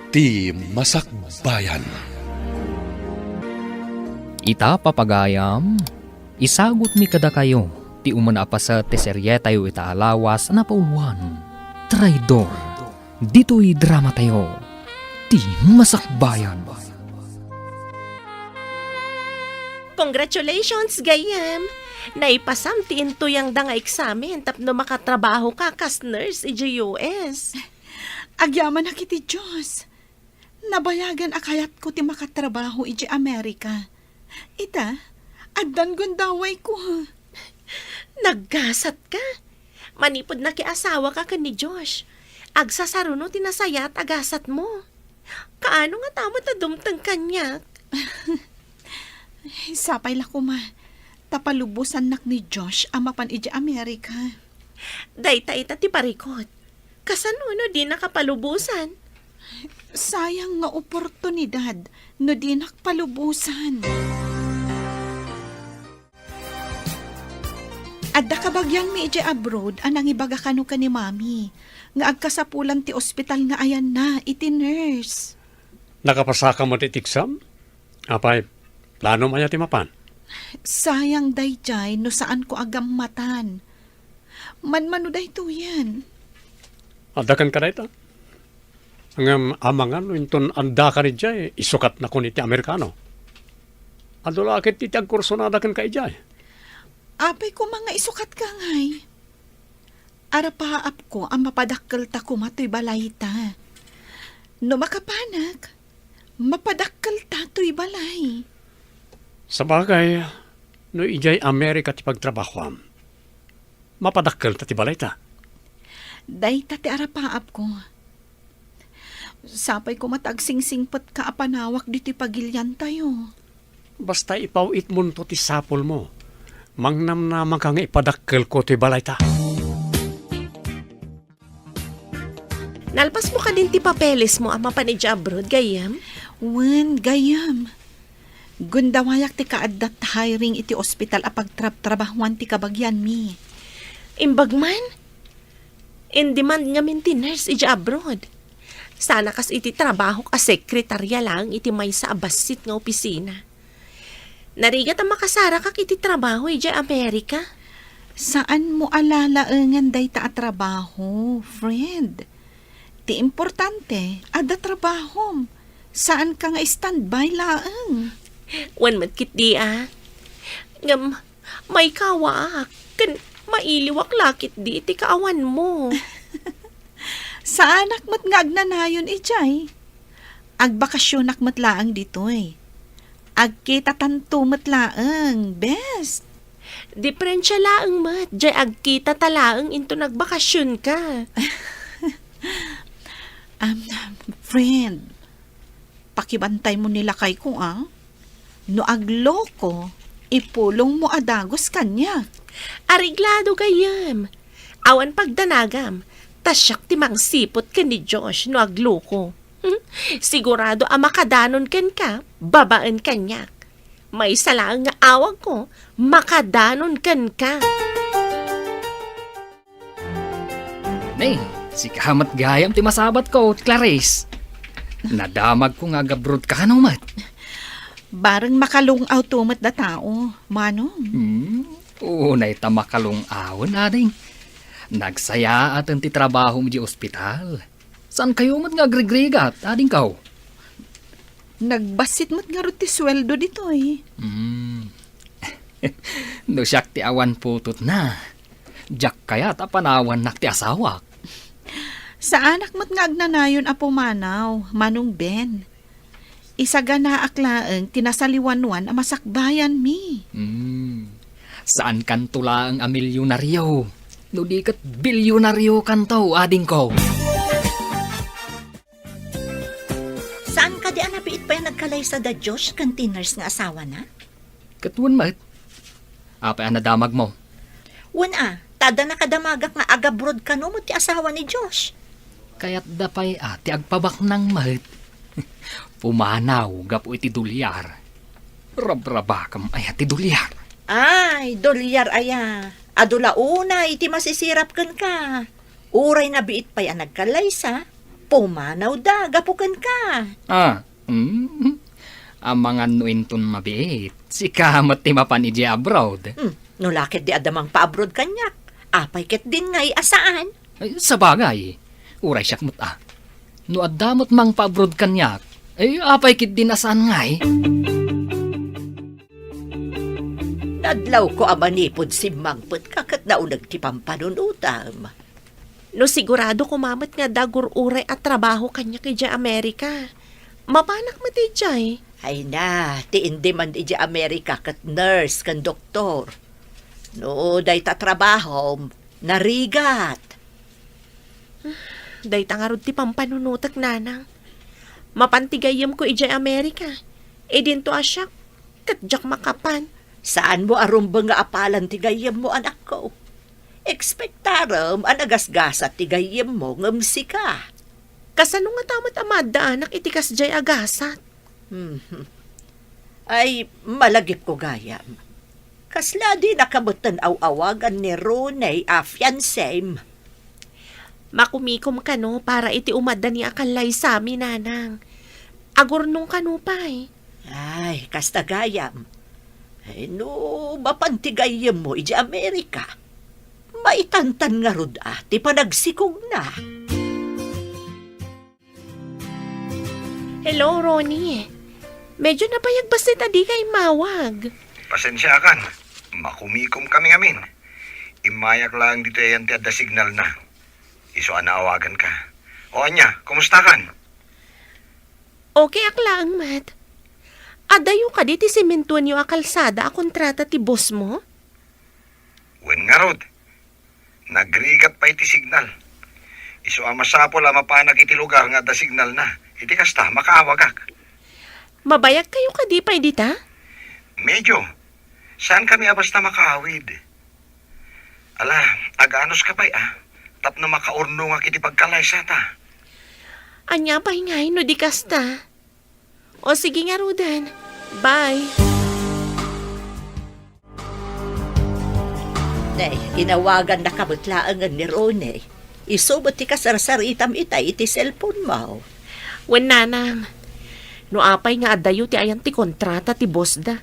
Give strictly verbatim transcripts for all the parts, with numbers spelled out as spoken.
Ti Masakbayan. Ita, papagayam, isagutmi kadakayo ti umuna a paset ti serietayo ita a lawas a napauluan, Traidor. Ditoy dramatayo, Ti Masakbayan. Congratulations, gayyem! Naipasam ti intuyangda nga eksamen tapno makatrabahoka kas nurse idiay U S. Agyamanak iti Dios. Nabayagan a kayatko ti makatrabaho idiay Amerika. Ita, addan gundawayko. Naggasatka? Manipud nakiasawaka ken ni Josh, agsasaruno ti nasayaat a gasatmo. Kaano ngata met a dumteng kaniak? Sapay la koma, ta palubosannak ni Josh a mapan idiay Amerika. Dayta ita ti parikut. Kasano no dinaka palubosan? Sayang nga oportunidad no dinak palubosan. Adda kabagianmi idiay abroad a nangibaga kano ken ni Mami nga agkasapulan ti ospital nga ayanna iti nurse. Nakapasaka met iti exam? Apay, planom aya ti mapan? Sayang daydiay no saanko a gammatan. Manmano daytoyen? Adda kenka dayta? Ngem amangan no inton addaka idiay, isukatnakon iti Amerikano. Adu la ket iti agkursunada kenka idiay. Apay koma nga isukatka ngay? Arapaapko a mapadakkelta koma toy balayta. No makapanak, mapadakkelta toy balay. Sabagay, no idiay Amerika ti pagtrabahoam, mapadakkelta ti balayta. Dayta ti arapaapko. Sapay koma ta agsingsingpetka a panawak ditoy pagiliantayo. Basta ipaw-itmonto ti sapulmo. Mangnamnamaka nga ipadakkelko toy balayta. Nalpasmo kadin ti papelesmo a mapan idiay abroad, gayyem? Wen, gayyem. Gundawayak ti kaadda ti hiring iti ospital a pagtrabtrabahuan ti kabagianmi. Imbag man? In-demand ngamin ti nurse idiay abroad. Sana kas iti trabahok a sekretarya laeng iti maysa a bassit nga opisina. Narigat a makasarakak iti trabaho idiay Amerika. Saanmo a lalaengen dayta a trabaho, friend. Ti importante, adda trabahom. Saanka nga standby laeng. Wen met ketdi a. Ngem, maikawaak, ken mailiwak la ketdi iti kaawanmo. Saanak met nga agnanayon idiay. Agbakasionak met laeng ditoy. Agkitatanto met laeng, bes. Diferensia laeng met, diay agkitata laeng inton agbakasionka. Um, friend, pakibantaymo ni lakayko, a. No agloko, ipulongmo a dagus kaniak. Areglado gayyem. Awan pagdanagam, ta siak ti mangsiput ken ni Josh no agloko. Hmm? Sigurado a makadanon kenka, babaen kaniak. Maysa laeng nga awagko, makadanon kenka. Ne, sika met gayam ti masabatko, Clarice. Nadamagko nga agabroad ka kano met. Bareng makalung-aw to met da tao, Manong. Hmm, unay ta makalung-awen, ading. Nagsayaaten ti trabahom idiay ospital. Saankayo met nga agrigrigat, adingko? Nagbassit met ngarud ti sueldo ditoy. Hmm. No siak ti awan putotna, diak kayat a panawannak ti asawak. Saanak met nga agnanayon a pumanaw, Manong Ben. Isaganaak laeng ti nasaliwanwan a masakbayanmi. Hmm. Saankanto laeng a milyonario, no di ket bilyonariokanto, adingko. Saan kadi a nabiit pay a nagkalaysa da Josh ken ti nurse nga asawana? Ket wen met. Apay a nadamagmo? Wen a, ta adda nakadamagak nga agabroad kano met ti asawa ni Josh. Kayatda pay a ti agpabaknang met. Pumanaw gapu iti dolyar. Rabrabakam aya ti dolyar? Ay, dolyar aya. Adu la unay ti masisirap kenka. Uray nabiit pay a nagkalaysa, Pumanawda gapu kenka. Ah, mm. Amangan no inton mabiit, sika met ti mapan idiay abroad. Hmm, no la ketdi adda mangpaabroad kaniak, apay ketdin ngay a saan? Ay, sabagay, uray siak met a. No adda met mangpaabroad kaniak, ay, apay ketdin a saan ngay? Nadlawko a manipud simmangpetka ket nauneg ti pampanunotam. No sigurado koma met nga adda gur-uray a trabaho kaniak idiay Amerika, mapanak met idiay. Ay na, ti indi man idiay Amerika ket nurse ken doktor. No dayta trabahom, narigat. Dayta ngarud ti pampanunotek, nanang. Mapan ti gayyemko idiay Amerika. Idinto a siak, ket diak makapan. Saanmo a rumbeng nga apalan ti gayyemmo, anakko. Ekspektarem a nagasgasat ti gayyemmo ngem sika. Kasano ngata met a maaddaanak iti kasdiay a gasat? Hmm. Ay, malagipko gayam. Kasla dinaka metten aw-awagan ni Ronnie a fiancem? Makumikom kano para iti umaddani a kallaysami, nanang. Agurnong kano pay. Ay, kasta gayam. Ay, no mapan ti gayyemmo idiay Amerika, maitantan ngarud a ti panagsikogna. Hello, Ronnie. Medyo nabayag bassit a dika immawag. Pasensiakan. Makumikom kami ngamin. Immayak laeng ditoy ayan ti adda signalna. Isu a naawaganka. O ania, kumustakan? Okay ak laeng met. Adayo kadi ti simentoenyo a kalsada a kontrata ti boss mo? Wen ngarud, nagrigat pay ti signal. Isu a masapul a mapanak iti lugar nga adda signalna. Iti kasta, makaawagak. Mabayag kayo kadi pay dita? Medyo. Saan kami a basta makaawid? Ala, aganos ka pay, ah. Tapno makaurnongak iti pagkalaysata. Ania pay ngay no di kasta? O sige ngaruden. Bye. Nay, inawagannaka met laengen ni Ronnie. Isu met ti kasarsaritam itay iti cellphone mo. Wen, nanang. No apay nga adayo ti ayan ti kontrata ti boss da,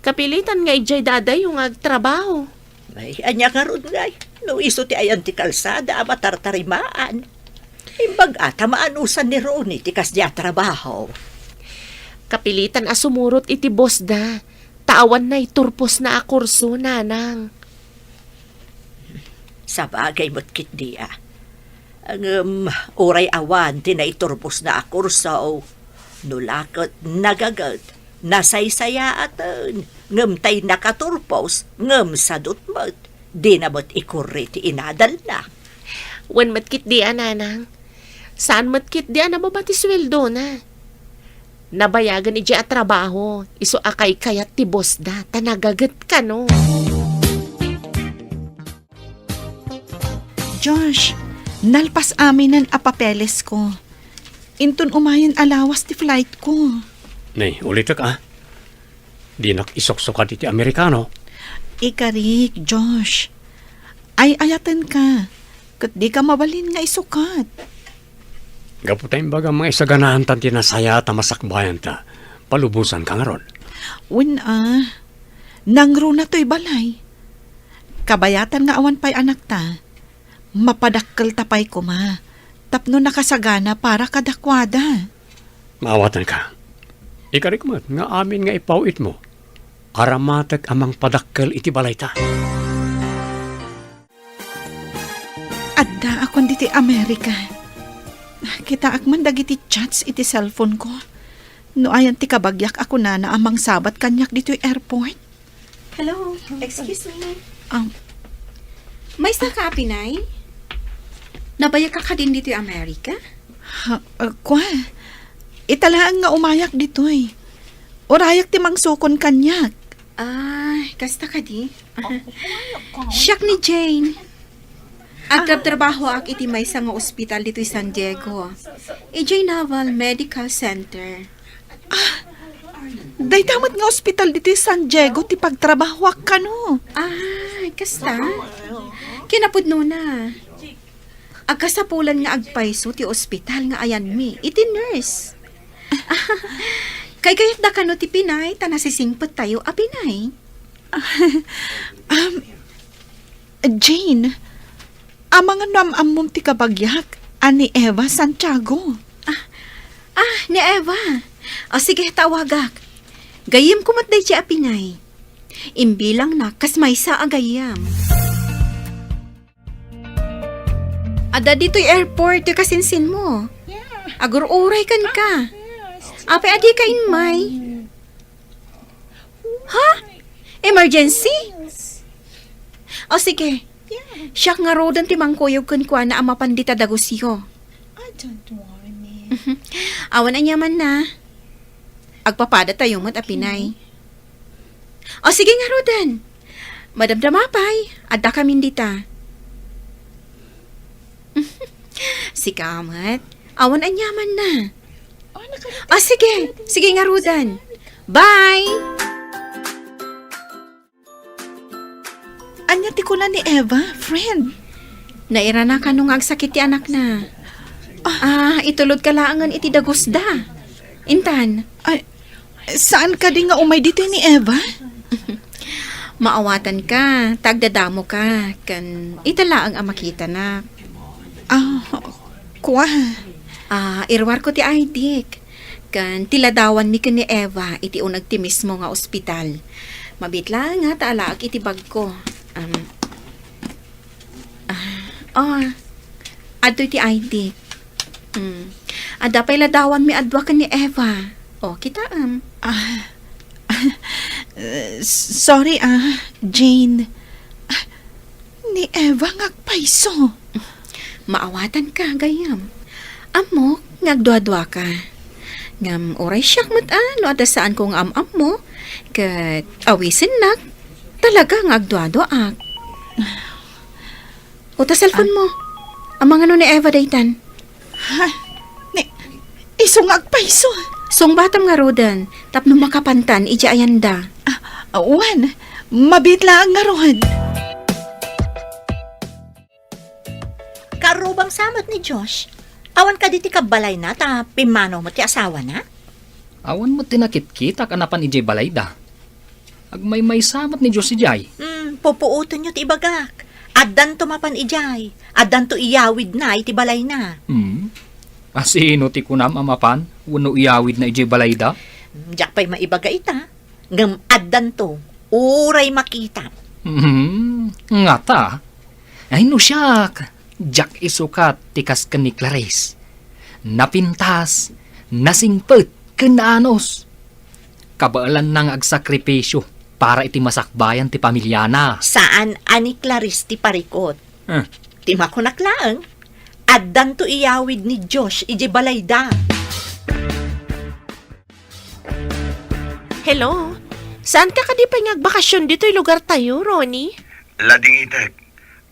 kapilitan nga idiay da adayo nga agtrabaho. Ay, ania ngarud ngay? No isu ti ayan ti kalsada a matartarimaan. Imbag a ta maanusan ni Ronnie ti kasdiay a trabaho. Kapilitan a sumurot iti boss da, ta awan naiturposna a kurso, nanang. Sabagay met ketdi a. Ngem, uray awan ti naiturposna a kurso, no la ket nagaget, nasaysayaaten, ngem tay nakaturpos, ngem sadut met, dina met ikurri ti inadalna. Wen met ketdi a, nanang. Saan met ketdi a nababa ti sueldona. Nabayagen idiay a trabaho, isu a kaykayat ti boss da, ta nagaget kano. Josh, nalpas aminen a papeles ko. Inton umayen a lawas ti flight ko. Nay, ulitek a. Dinak isuksukad iti Amerikano. Ikarik, Josh. Ay-ayaten ka. Ket di ka mabalin nga isukat. Gapu ta imbagam nga isaganaantan ti nasayaat a masakbayanta, palubosanka ngarud. Wen a, nangruna toy balay. Kabayatan nga awan pay anakta, mapadakkelta pay koma tapno nakasagana para kadakuada. Maawatanka. Ikarik met nga amin nga ipaw-itmo, aramatek a mangpadakkel iti balayta. Addaakon ditoy Amerika. Kitaak man dagiti chats iti cellphone ko. No ayan ti kabagiak a kunana a mangsabat kaniak ditoy airport. Hello, excuse me. Um, Maysa ka, Apinay? Nabayag ka kadin ditoy Amerika? Ha, uh, kwa? Ita laeng nga umayak ditoy. Urayak ti mangsukon kaniak. Ah, kasta kadi? Siak ni Jane. Agrabtrabahoak iti maysa nga ospital ditoy San Diego. Idiay Naval Medical Center. Ah, dayta met nga ospital ditoy San Diego ti pagtrabahoak kano. Ah, kasta? Kinapudnona. Agkasapulan nga agpayso ti ospital nga ayanmi iti nurse. Kaykayatda kano ti pinay ta nasisingpettayo a pinay? Um, Jane, amangan no am-ammom ti kabagiak a ni Eva Santiago. Ah, ah, ni Eva. O sige, tawagak. Gayyemko met daydi a pinay. Imbilangnak kas maysa a gayyem. Adda ditoy airport ti kasinsinmo. Yeah. Agur-uray kenka. Ah, yes. Apay a dika immay? Ha? Emergency? Yes. O sige. Yeah. Siak ngaruden ti mangkuyog kenkuana a mapan dita dagusyo. I don't want it. Awan aniaman na. Agpapadatayo met a pinay. O sige ngaruden. Madamdama pay, addakamin dita. Sika met, awan aniaman na. Oh, nakarita. O sige, sige ngaruden. Bye! Ania ti kuna ni Eva, friend? Nairana kano nga agsakit ti anakna. Ah, itulodka laengen iti dagusda. Intan. Ay, saan kadi nga umay ditoy ni Eva? Maawatanka, ta agdadamoka, ken ita laeng a makitanak. Ah, kua. Ah, iruarko ti I D-k. Ken ti ladawanmi ken ni Eva iti uneg ti mismo nga ospital. Mabiit laeng ta alaek iti bagko. Um, ah, oh, adtoy ti I D. Mm. Adda pay ladawanmi a dua ken ni Eva. O, kitaem. Ah, sorry, ah, Jane. Ah, ni Eva nga agpayso. Maawatanka, gayyem. Ammok nga agduaduaka. Ngem uray siak met a no adda saanko nga am-ammo, ket awisennak, talaga nga agduaduaak. O ta cellphone mo. Amangan no ni Eva daytan. Ha? Ni, isu nga agpayso. Sungbatam ngaruden, tapno makapantan idiay ayanda. Ah, wen, mabiit laeng ngarud. Karrubang sa met ni Josh. Awan kadi ti kabbalayna ta pimmanaw met ti asawana? Awan met ti nakitkitak a napan idiay balayda. Agmaymaysa met ni Josh idiay. Hmm, pupuotenyo ti ibagak. Addanto mapan idiay. Addanto iyawidna iti balayna. Hmm? A sino ti kunam a mapan wenno iyawidna idiay balayda? Hmm, diak pay maibaga ita. Ngem addanto, uray makita. Hmm, ngata? Ay, no siak, diak isukat ti kas ken ni Clarice. Napintas, nasingpet, ken naanus. Kabaelanna nga agsakripisio para iti masakbayan ti pamiliana. Saan a ni Clarice ti parikut. Eh. Ti makunak laeng, addanto iyawid ni Josh idiay balayda. Hello? Saanka kadi pay nga agbakasyon ditoy lugartayo, Ronnie? Ladingitek.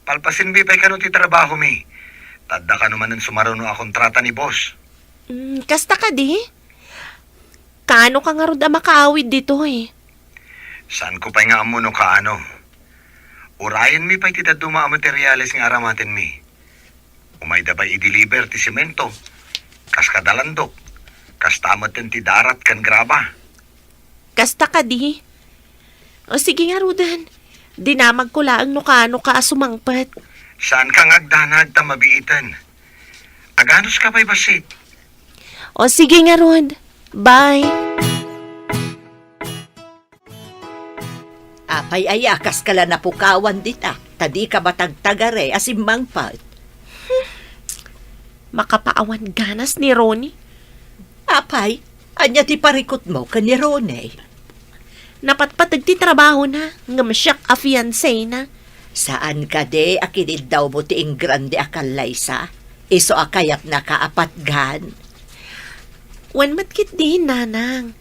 Palpasenmi pay kano ti trabahomi. Ta adda kano manen sumaruno a kontrata ni boss. Mm, kasta kadi? Kaano ka ngarud a makaawid ditoy? Saanko pay nga ammo no kaano. Urayenmi pay ti dadduma a materiales nga aramatenmi. Umayda pay i-deliver ti semento, kas kada landok, kasta metten ti darat ken graba. Kasta kadi? O sige ngaruden, dinamagko laeng no kaano ka a sumangpet. Saanka nga agdanag ta mabiiten. Aganuska pay bassit. O sige ngarud, bye. Apay aya, kaska la napukawan dita, ta dika matagtagare a simmangpet. Hmm. Makapaawan ganas ni Ronnie. Apay, ania ti parikutmo ken ni Ronnie? Napatpateg ti trabahona, ngem siak a fiancé na. Saan kadi a kiniddawmo ti ingrande a kallaysa? Isu a kayatnaka a patgan? Wen met ketdi, nanang.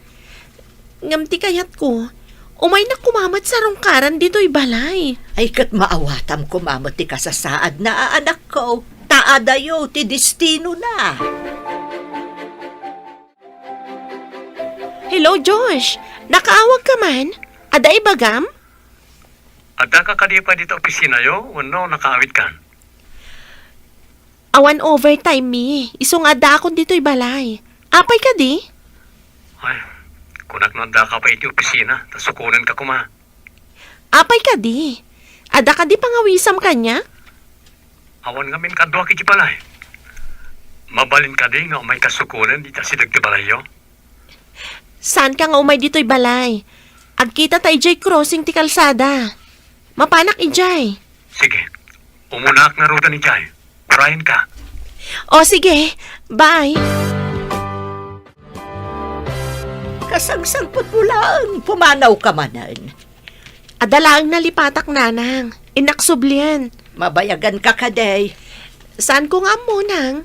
Ngem ti kayatko, umaynak koma met sarungkaran ditoy balay. Ay, ket maawatam koma met ti kasasaadna a anakko, ta adayo ti destinona. Hello, Josh. Nakaawagka man? Adda ibagam? Addaka kadi pay dita opisinayo wenno nakaawidkan? Awan overtime mi, isu nga addaakon ditoy balay. Apay kadi? Ay, kunak no addaka pay iti opisina, ta sukonenka koma. Apay kadi? Adda kadi pangawisam kaniak? Awan ngamin kaduak iti balay. Mabalin kadi nga umayka sukonen iti asideg ti balayyo? Saanka nga umay ditoy balay. Agkitata idiay crossing ti kalsada. Mapanak idiay. Sige. Umunaak ngaruden idiay. Urayenka. O, sige. Bye. Kasagsagputmo laeng, pumanawka manen. Adda laeng nalipatak, nanang. Innak sublien. Mabayaganka kadi. Saanko nga ammo, nang.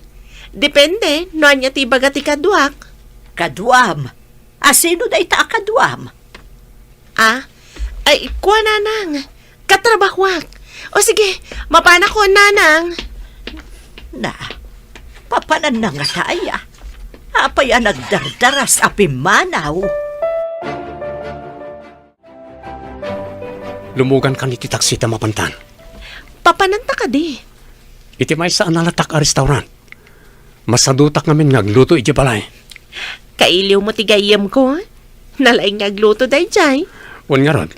Depende no ania ti ibaga ti kaduak. Kaduam? A, sino dayta a kaduam? A? Ay, kua, nanang. Katrabahuak. O sige, mapanakon, nanang. Na, papananna ngata aya? Apay a nagdardaras a pimmanaw? Lumugankan iti taksi ta mapantan. Papananta kadi? Iti maysa a nalatak a restaurant. Masadutak ngamin nga agluto idiay balay. Kailiwmo ti gayyemko? Nalaing nga agluto daydiay. Wen ngarud.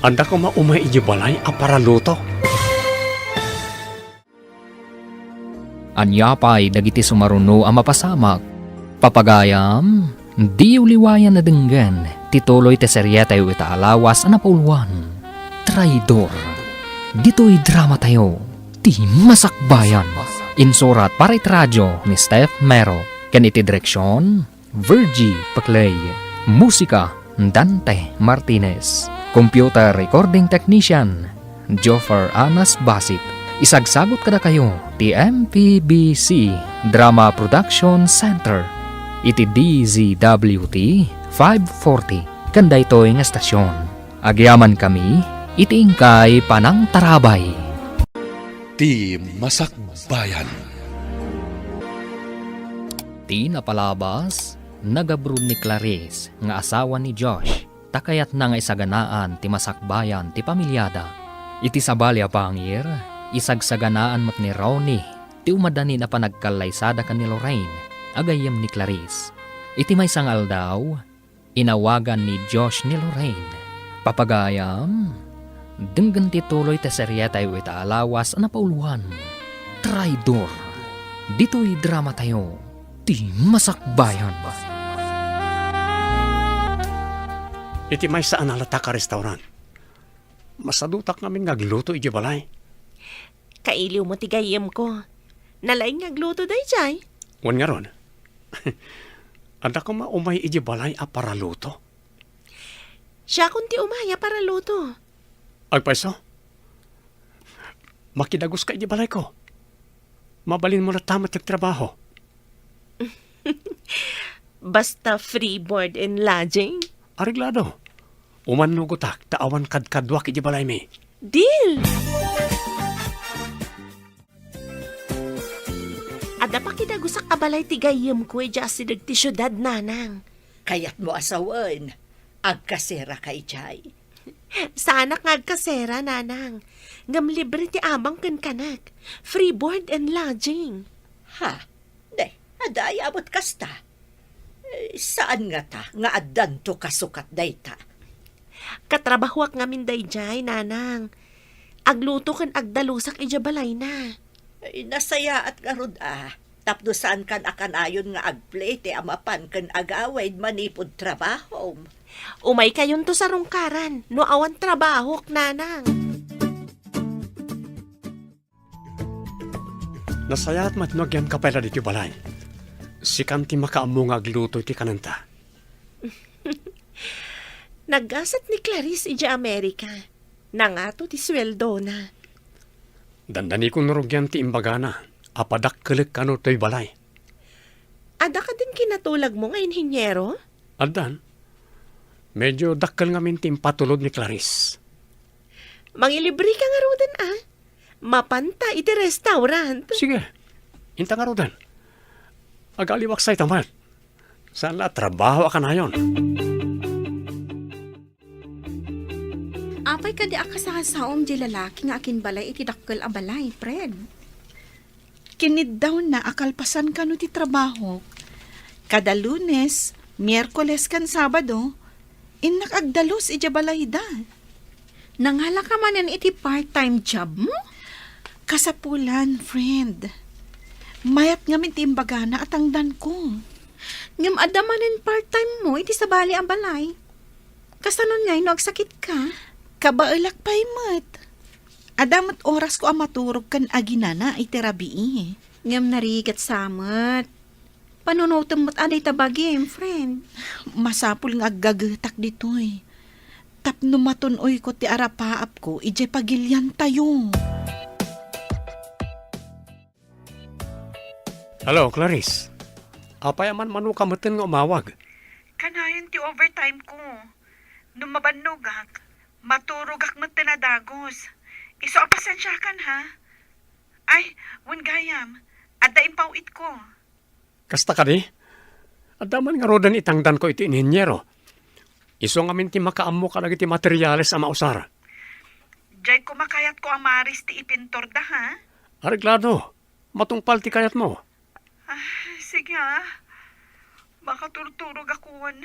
Adda koma umay idiay balay a paraluto. Ania pay dagiti sumaruno a mapasamak? Papagayam, diyo liwayan a denggen ti tuloy ti serietayo ita a lawas a napauluan, Traidor. Ditoy dramatayo, Ti Masakbayan. Insurat para iti radio ni Steph Mero, ken iti direksion, Virgie Paclay. Musika, Dante Martinez. Computer recording technician, Joffer Anas Basit. Isagsagut kadakayo ti M P B C Drama Production Center iti D Z W T five forty ken daytoy nga estasion. Agyamankami iti inkay panangtarabay. Ti Masakbayan. Ti napalabas, nagabrud ni Clarice nga asawa ni Josh, ta kayatna nga isaganaan ti masakbayan ti pamiliada. Iti sabali a pangir, isagsaganaan met ni Ronnie ti umadanin a panagkallaysada ken ni Lorraine a gayyem ni Clarice. Iti maysa nga aldaw, inawagan ni Josh ni Lorraine. Papagayam, denggen ti tuloy ti serietayo ita a lawas a napauluan, Traidor. Ditoy dramatayo, Ti Masakbayan. Iti maysa a nalatak a restaurant, masadutak ngamin nga agluto idiay balay. Kailiwmo ti gayyemko. Nalaing nga agluto daydiay. Wen ngarud. Adda koma umay idiay balay a paraluto? Siakon ti umay a paraluto. Agpayso? Makidaguska idiay balayko. Mabalinmo latta met ti trabaho. Basta free board and lodging? Areglado. Umannugotak ta awan kadkaduak idiay balaymi. Deal! Adda pakidagusak a balay ti gayyemko idiay asideg ti siudad, nanang. Kayatmo a sawen, agkaseraka idiay. Saanak nga agkasera, nanang. Ngem libre ti amang ken kanek. Free board and lodging. Ha? De, adda aya met kasta? Eh, saan ngata nga addanto kasukat dayta? Katrabahoak ngamin daydiay, nanang. Agluto ken agdalusak idiay balayna. Ay, nasayaat ngarud a. Tapno saankan a kanayon nga agplete a mapan ken agawid manipud trabahom. Umaykayonto sarungkaran no awan trabahok, nanang. Nasayaat met no agyamka pay la ditoy balay. Sikan ti makaammo nga agluto iti kanenta. Naggasat ni Clarice idiay Amerika. Nangato ti sueldona. Dandanikon no rugian ti imbagana a padakkelek kano toy balay. Adda kadin kinatulagmo nga inhinyero? Addan. Medyo dakkel ngamin ti impatulod ni Clarice. Mangilibreka ngaruden a. Mapanta iti restaurant. Sige. Inta ngaruden. Agaliwak say tamat. Saan la a trabaho a kanayon? Apay kadi a kasasaom di lalaki nga akinbalay iti dakkel a balay, Fred? Kiniddawna a kalpasan kano ti trabahok. Kada Lunes, Miyerkules ken Sabado, innak agdalus idiay balayda. Nangalaka manen iti part-time job mo? Kasapulan, friend. Mayat ngamin ti imbagana a tangdanko. Ngem adda manen part-time mo iti sabali a balay. Kasano ngay no agsakit ka? Kabaelak pay met. Adda met orasko a maturog ken aginana iti rabii. Ngem narigat sa met. Panunotem met a dayta bagim, friend. Masapul nga aggagetak ditoy. Tapno matun-oyko ti arapaapko idiay pagiliantayo. Hello, Clarice. Apay a manmanoka metten nga umawag? Kanayon ti overtime ko. No mabannogak, maturogak metten a dagus. Isu a pasensiakan, ha? Ay, wen gayam, adda impaw-itko. Kasta kadi? Adda man ngaruden itangdanko iti inhinyero. Isu ngamin ti makaammo kadagiti materiales a mausar. Diay koma kayatko a maris ti ipintorda, ha? Areglado. Matungpal ti kayatmo. Ah, sige, ah. Makaturturogak wen.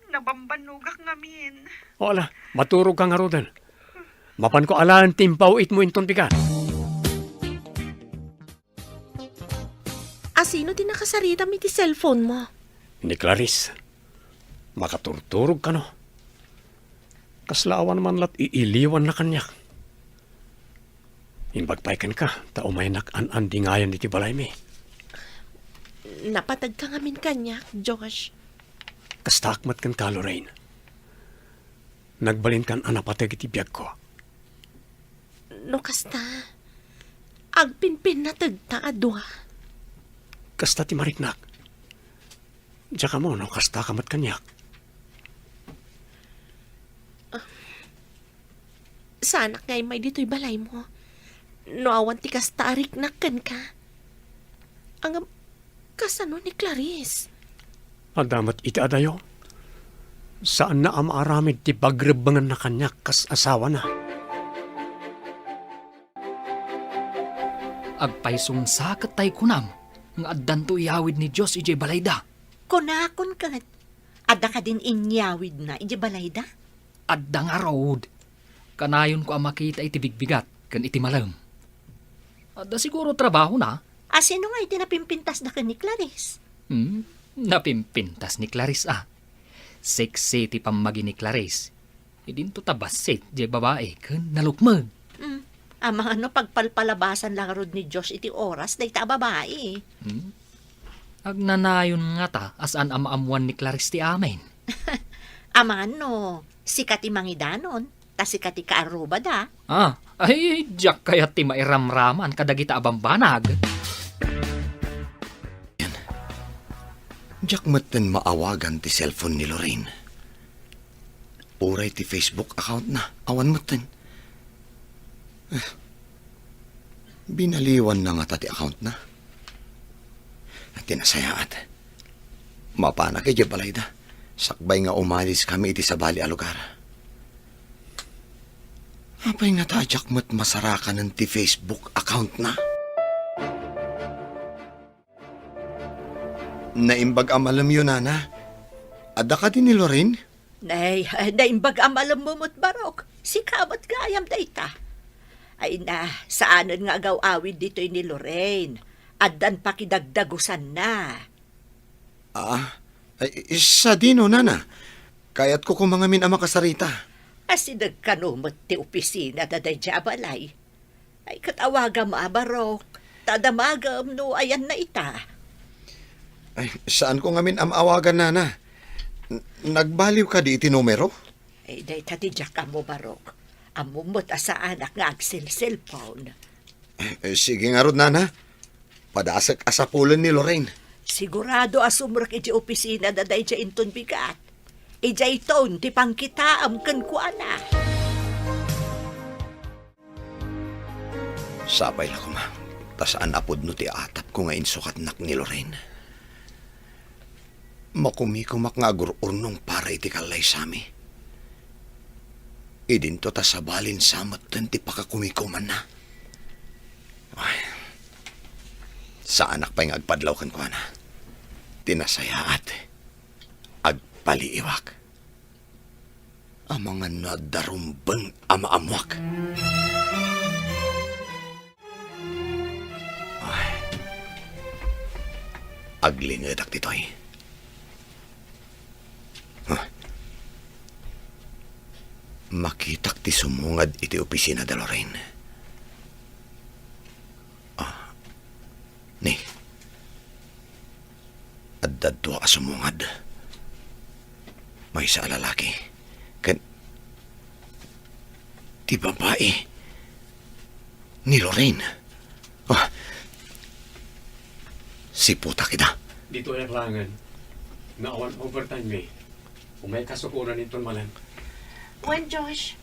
Nabambannogak ngamin. O, ala, maturogka ngaruden. Mapanko alaen ti impaw-itmo inton bigat. A, sino ti nakasaritam iti cellphone mo? Ni Clarice. Makaturturog kano. Kasla awan man lat iiliwanna kaniak. Imbag pay kenka, ta umaynak an-andingayan iti balaymi. Napateg ka ngamin kaniak, Josh. Kastaak met kenka, Lorraine. Nagbalinkan a napateg iti biagko. No kasta, agpinpinnategta a dua. Kasta ti mariknak. Diak ammo no kastaka met kaniak. Saanak nga immay ditoy balaymo no awan ti kasta a riknak kenka. Ngem, kasano ni Clarice? Adda met iti adayo. Saanna a maaramid ti pagrebbengenna kaniak kas asawana. Agpaisungsa ket tay kunam nga addanto iyawid ni Dios idiay balayda. Kunakon ket, adda kadin inyawidna idiay balayda? Adda ngarud. Kanayonko a makita iti bigbigat ken iti malem. Adda siguro trabahona. A, sino nga iti napimpintasda ken ni Clarice? Hmm, napimpintas ni Clarice, a. Sexy ti pammagi ni Clarice. Idinto ta bassit diay babai ken nalukmeg. Hmm, amangan no pagpalpalabasan la ngarud ni Josh iti oras dayta a babai. Hmm? Agnanayon ngata a saan a maammuan ni Clarice ti amin. Amangan no sika ti mangidanon, ta sika ti kaarrubada. Ah, ay, diak kayat ti mairamraman kadagita a bambanag. Diak metten maawagan ti cellphone ni Lorraine. Uray ti Facebook account-na, awan metten. Eh, binaliwanna ngata ti account-na. Ti nasayaat, mapanak idiay balayda, sakbay nga umaliskami iti sabali a lugar. Apay ngata a diak met masarakanen ti Facebook account-na? Naimbag a malemyo, nana. Adda kadi ni Lorraine? Nay, naimbag a malemmo met, Barok. Sika met gayam dayta. Ay na, saanen nga agaw-awid ditoy ni Lorraine. Addan pakidagdagusanna. Ah, ay, sadino, nana? Kayatko koma ngamin a makasarita. Asideg kano met ti opisina da daydiay a balay. Ay, ket awagam a, Barok, ta damagem no ayanna ita. Ay, saanko ngamin a maawagan, nana. N-, nagbaliw kadi iti numero? Ay, dayta ti diak ammo, Barok. Ammom met a saanak nga agselselpon. Eh, sige ngarud, nana. Padasek a sapulen ni Lorraine. Sigurado a sumrek idiay opisina da daydiay inton bigat. Idiayton ti pangkitaem kenkuana. Sapay la koma, ta saan a pudno ti atapko nga insukatnak ni Lorraine. Makumikumak nga agur-urnong para iti kallaysami. Idinto ta sabalin sa metten ti pakakumikumanna. Ay. Saanak pay nga agpadlaw kenkuana. Ti nasayaat, agpaliiwak. Amangan no adda rumbeng a maammoak. Ay, aglingedak ditoy. Huh. Makitak ti sumungad iti opisina da Lorraine. Ah, ni. Adda dua a sumungad. Maysa a lalaki. Ken ti babai ni Lorraine. Ah. Siputak ida. Ditoy a klangen nga awan overtime mi. Umay kasukoran inton malem. Wen, Josh,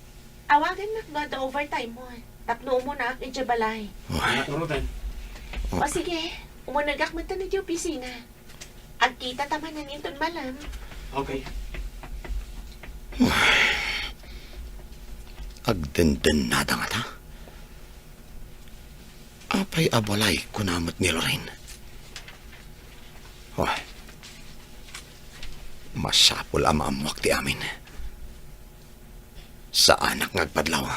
awagannak no adda overtime mo, tapno umunaak idiay balay. Ah. Anak Rodan. O sige, umunegak metten idiay opisina. Agkitata manen inton malem. Okay. Agdendennada ngata. Apay a balay kuna met ni Lorraine? Oh. Masapul a maammoak ti amin. Saanak nga agpadlaw.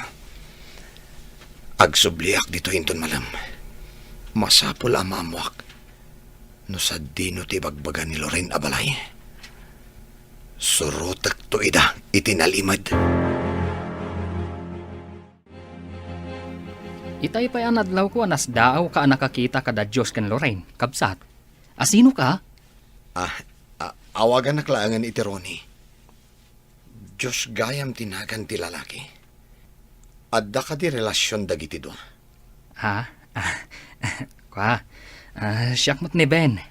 Agsubliak ditoy inton malem. Masapul a maammoak no sadino ti ibagbaga ni Lorraine a balay. Surotekto ida iti nalimed. Itay pay a nadlawko a nasdaaw ka a nakakita kada Dios ken Lorraine, kabsat. Asino ka? Ah, ah, awagannak laengen iti Ronnie. Dios gayam ti nagan ti lalaki. Adda kadi relasion dagiti dua? Ha? Ah, kua, ah, siak met ni Ben.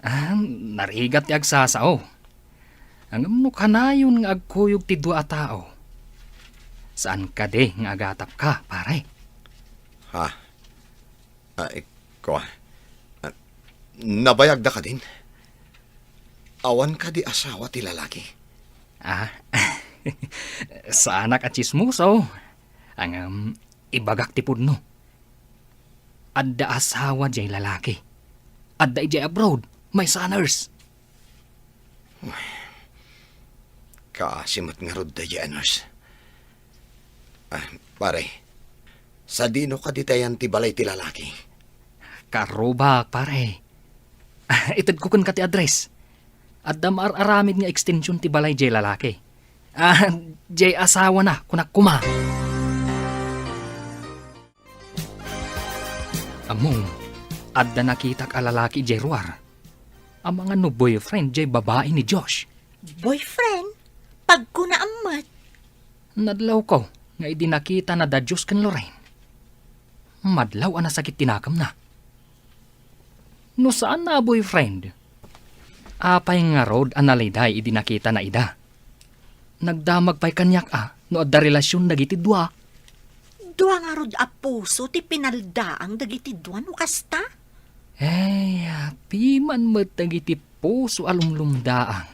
Ah, narigat ti agsasao. Ngem no kanayon nga agkuyog ti dua a tao, saan kadi nga agatapka, pare? Ha? Ay, kua. Ah, nabayagda kadin? Awan kadi asawa ti lalaki? Ah, saanak a tsismoso. Ngem, ibagak ti pudno. Adda asawa diay lalaki. Adda idiay abroad, maysa a nurse. Kaasi met ngarud daydiay a nurse. Ah, pare, sadino kadi ti ayan ti balay ti lalaki? Karrubak, pare. Ah, itedko kenka ti address. Adda maar-aramid nga extension ti balay diay lalaki. Ah, diay asawana, kunak koma. Ammom, adda nakitak a lalaki idiay ruar. Amangan no boyfriend diay babai ni Josh. Boyfriend? Pagkunaam met. Nadlawko nga idi nakitana da Josh ken Lorraine, madlaw a nasakit ti nakemna. No saanna a boyfriend, apay ngarud a naliday idi nakitana ida? Nagdamag pay kaniak a no adda relasion dagiti dua. Dua ngarud a puso ti pinaldaang dagiti dua no kasta? Ay, piman met dagiti puso a lumlumdaang.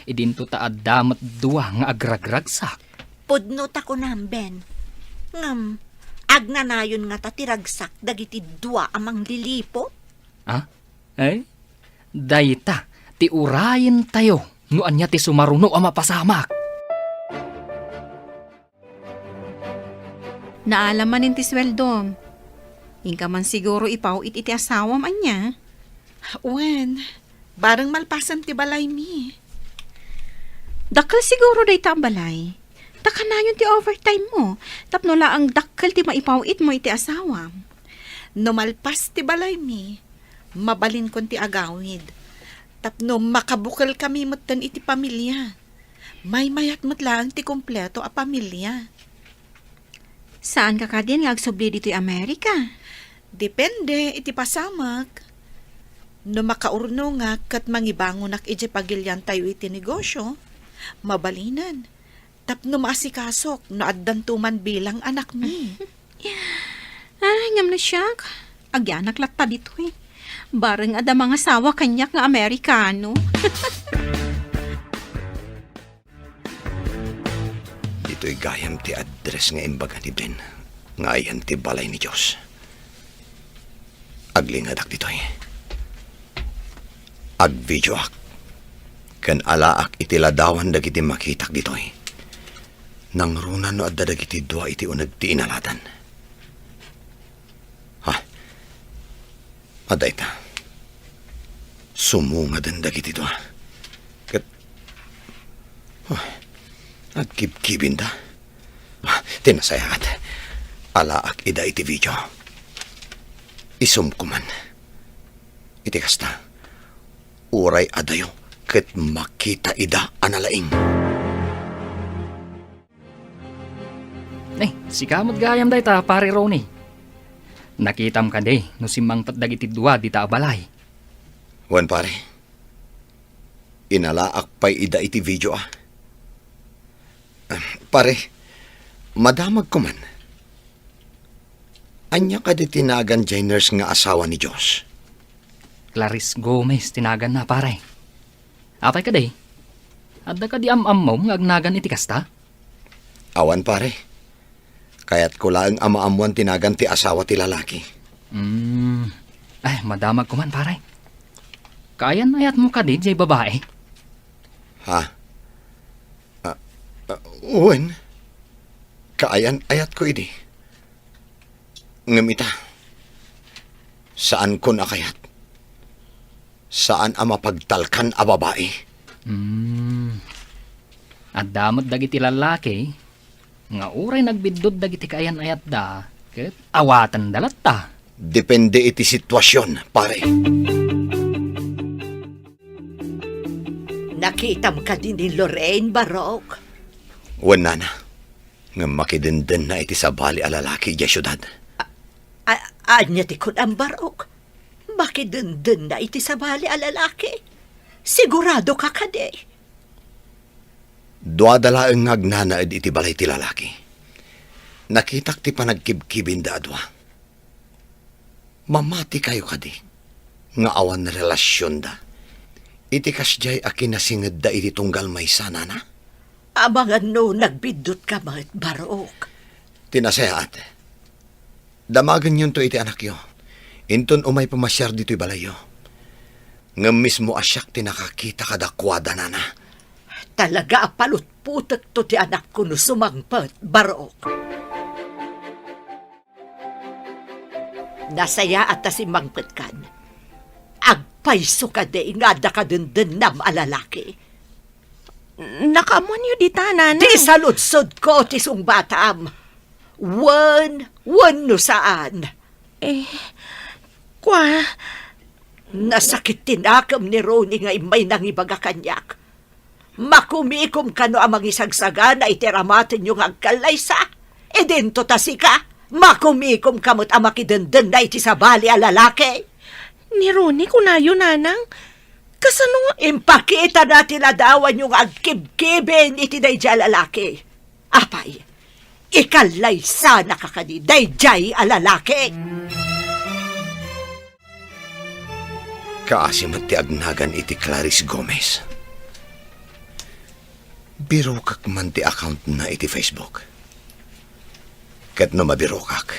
Idinto ta adda met dua nga agragragsak. Pudno ta kunam, Ben. Ngem, agnanayon ngata ti ragsak dagiti dua a mangliliput? Ah? Ay? Dayta ti urayentayo no ania ti sumaruno a mapasamak. Naalam manen ti sueldom. Inka man siguro ipaw-it iti asawam, ania? Wen, bareng malpasen ti balaymi. Dakkel siguro dayta a balay. Ta kanayon ti overtime mo, tapno laeng dakkel ti maipaw-it mo iti asawam. No malpas ti balaymi, mabalinkon ti agawid. Tapno makabukelkami metten iti pamilia. Maymayat met laeng ti kompleto a pamilia. Saanka kadin nga agsubli ditoy Amerika? Depende iti pasamak. No makaurnongak ket mangibangonak idiay pagiliantayo iti negosio, mabalinen. Tapno maasikasok no addanto man bilang anakmi. Ay, ngem no siak, agianak latta ditoy. Bareng adda mangasawa kaniak nga Amerikano. Ditoy gayam ti address nga imbaga ni Ben nga ayan ti balay ni Dios. Aglingedak ditoy. Agvideoak ken alaak iti ladawan dagiti makitak ditoy. Nangruna no adda dagiti dua iti uneg ti inaladan. Ha? Adda ita. Sumungaden dagiti dua. Ket, oh, agkibkibinda. Ah, ti nasayaat, alaak ida iti video. Isumko man. Iti kasta, uray adayo ket makita ida a nalaing. Ay, sika met gayam dayta, Pare Ronnie. Nakitam kadi no simmangpet dagiti dua dita a balay? Wen, pare. Inalaak pay ida iti video, a. Ah, pare, madamagko man. Ania kadi ti nagan jay nurse nga asawa ni Josh? Clarice Gomez ti naganna, pare. Apay kadi? Adda kadi am-ammom nga agnagan iti kasta? Awan, pare. Kayatko laeng a maammoan ti nagan ti asawa ti lalaki. Hmm. Ay, madamagko man, pare. Kaayan-ayatmo kadi jay babai? Ha? Ah, ah, wen, kaayan-ayatko idi. Ngem ita, saankon a kayat. Saan a mapagtalkan a babai. Hmm. Adda met dagiti lallaki nga uray nagbiddut dagiti kaayan-ayatda ket awatenda latta. Depende iti situasion, pare. Nakitam kadi ni Lorraine, Barok? Wen, nana. Ngem makidendenna iti sabali a lalaki idiay siudad. A-, a-, ania ti kunam, Barok? Makidendenna iti sabali a lalaki? Siguradoka kadi? Duada laeng nga agnanaed iti balay ti lalaki. Nakitak ti panagkibkibinda a dua. Mamatikayo kadi nga awan relasionda iti kasdiay a kinasingedda iti tunggal maysa, nana? Amangan no nagbiddutka met, Barok. Ti nasayaat, damagenyonto iti anakyo. Inton umay pamasiar ditoy balayyo. Ngem mismo a siak ti nakakita kadakuada, nana. Talaga a palutputekto ti anakko no sumangpet, Barok. Nasayaat ta simmangpetkan. Agpayso kadi nga adda kadendennam a lalaki? Nakaammoanyo dita, Nanang. Ti saludsodko ti sungbatam. Wen, wenno saan? Eh, kua? Nasakit ti nakem ni Ronnie nga immay nangibaga kaniak. Makumikom kano a mangisagsagana iti aramatenyo nga agkallaysa? Idinto ta sika, makumikomka met a makidendenna iti sabali a lalaki. Ni Ronnie, kunayo, Nanang, kasano nga impakitana ti ladawanyo nga agkibkibin iti daydiay a lalaki? Apay, ikallaysanaka kadi daydiay a lalaki? Kaasi met ti agnagan iti Clarice Gomez. Birokek man ti accountna iti Facebook. Ket no mabirokak,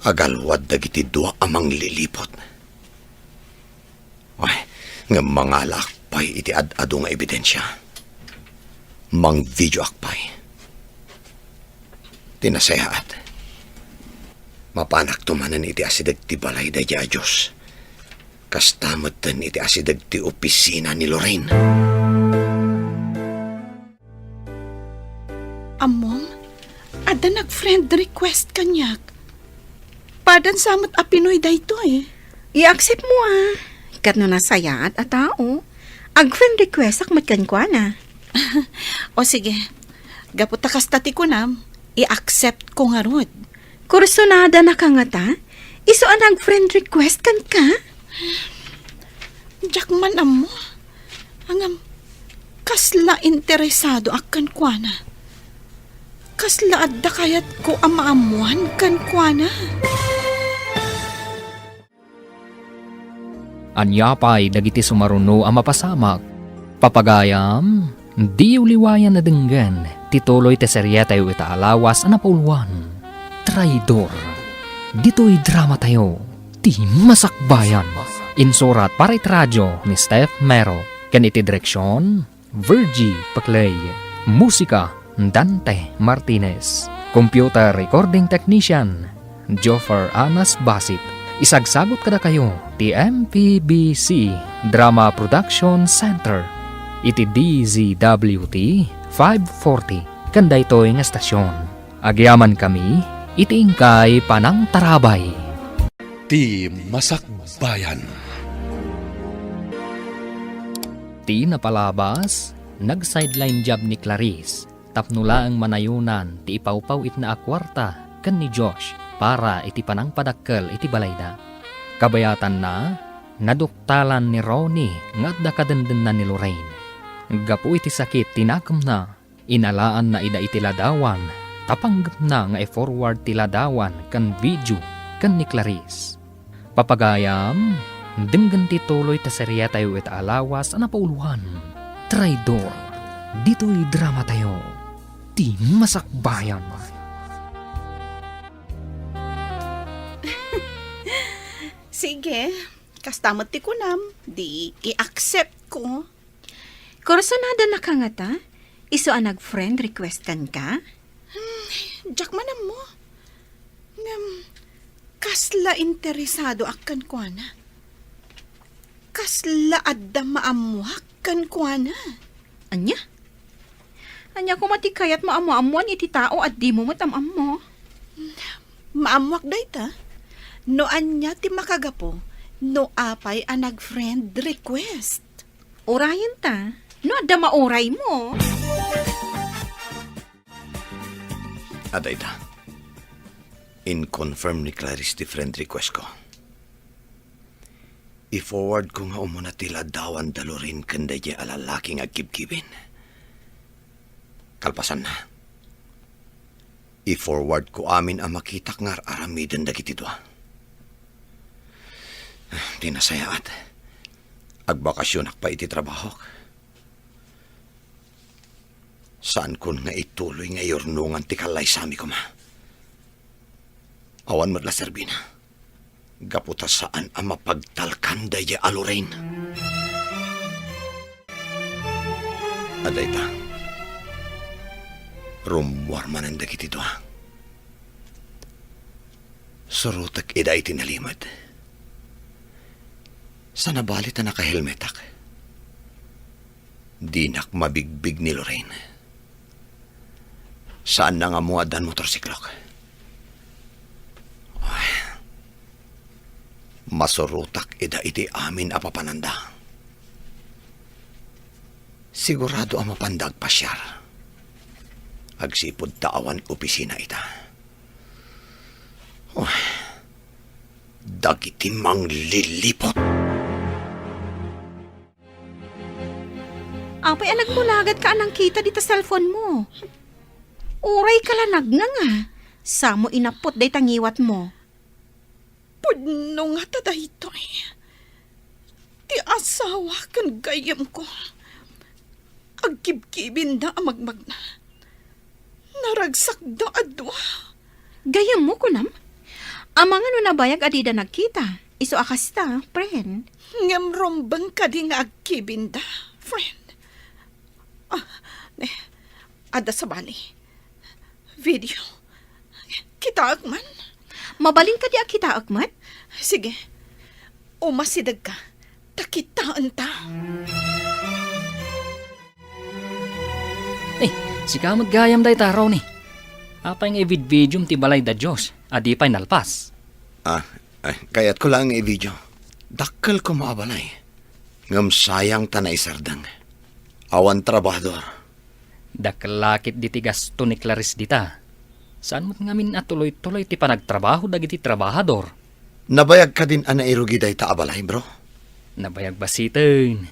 agalwad dagiti dua a mangliliput. Ay, ngem mangalaak pay iti ad-adu nga ebidensia. Mangvideoak pay. Ti nasayaat, mapanakto manen iti asideg ti balay daydiay a Dios. Kasta metten iti asideg ti opisina ni Lorraine. Ammom, adda nag-friend request kaniak. Padan sa met a Pinoy daytoy. I-accept mo, a. Ket no nasayaat a tao, ag-friend requestak met kenkuana. O sige, gapu ta kasta ti kunam, i-accept ko ngarud. Kursunada na ka ngata? Isu a nag-friend request kenka? Diak man ammo. Ngem, kasla interesadoak kenkuana. Kasla adda kayatko a maammoan kenkuana. Ania pay dagiti sumaruno a mapasamak? Papagayam, diyo liwayan a denggen ti tuloy ti serietayo ita a lawas a napauluan, Traidor. Ditoy dramatayo, ti Masakbayan. Insurat para iti radio ni Steph Mero. Ken iti direksion, Virgie Paclay. Musika, Dante Martinez. Computer recording technician, Joffer Anas Basit. Isagsagut kadakayo ti M P B C Drama Production Center iti D Z W T five forty. Ken daytoy nga estasion, agyamankami iti inkay panangtarabay. Ti Masakbayan. Ti napalabas, nag-sideline job ni Clarice tapno laeng manayonan ti ipawpaw-itna a kuarta ken ni Josh para iti panangpadakkel iti balayda. Kabayatanna, naduktalan ni Ronnie nga adda kadendenna ni Lorraine. Gapu iti sakit ti nakemna, inalaanna ida iti ladawan, ta panggepna nga i-forward ti ladawan ken video ken ni Clarice. Papagayam, denggen ti tuloy ta seriatayo ita a lawas a napauloan, Traidor. Ditoy dramatayo, ti Masakbayan. Sige, kasta met ti kunam, di i-accept ko. Kursunada na ka ngata? Isu a nag-friend requestan ka? Hmm, diak man ammo. Ngem, kasla interesado ak kenkuana. Kasla adda maammoak kenkuana. Ania? Ania koma ti kayat mo a maammoan iti tao a dimo met am-ammo? Maammoak dayta. No ania ti makagapu, no apay a nag-friend request. Urayen ta, no adda mauraymo. Adda ita. In-confirm ni Clarice ti friend request ko. I-forward ko nga umuna ti ladawan da Lorraine ken daydiay a lalaki nga agkibkibin. Kalpasanna, i-forward ko amin a makitak nga ar-aramiden dagiti dua. Ti nasayaat, agbakasionak pay iti trabahok. Saankon nga ituloy nga iyurnongan ti kallaysami koma. Awan met la serbina. Gapu ta saan a mapagtalkan daydiay a Lorraine. Adda ita. Rummuar manen dagiti dua. Surotek ida iti nalimed. Sa nabali ta nakahelmetak, dinak mabigbig ni Lorraine. Saanna nga ammo addan motorsiklok. Ay, masurotak ida iti amin a papananda. Sigurado a mapanda agpasiar. Agsipud ta awan opisina ita. Ay, dagiti mangliliput. Apay a nagmulagat ka a nangkita dita cellphone mo? Uray ka la nagnanga. Samo inappot dayta ngiwat mo. Pudno ngata daytoy. Ti asawa ken gayyemko, agkibkibinda a magmagna. Naragsakda a dua. Gayyemmo, kunam? Amangan no nabayag a dida nagkita. Isu a kasta, friend. Ngem rumbeng kadi nga agkibinda, friend? Ah, ne, adda sabali. Video. Kitaek man. Mabalin kadi a kitaek met? Sige. Umasidegka. Ta kitaenta. Eh, sika met gayam dayta, Ronnie. Apay nga ividvidiom ti balay da Josh a di pay nalpas? Ah, ay, kayatko laeng nga ivideo. Dakkel koma a balay. Ngem sayang ta naisardeng. Awan trabahador. Dakkel la ketdi ti gasto ni Clarice dita. Saan met ngamin a tuloy-tuloy ti panagtrabaho dagiti trabahador. Nabayag kadin a nairugi dayta a balay, bro? Nabayag basiten.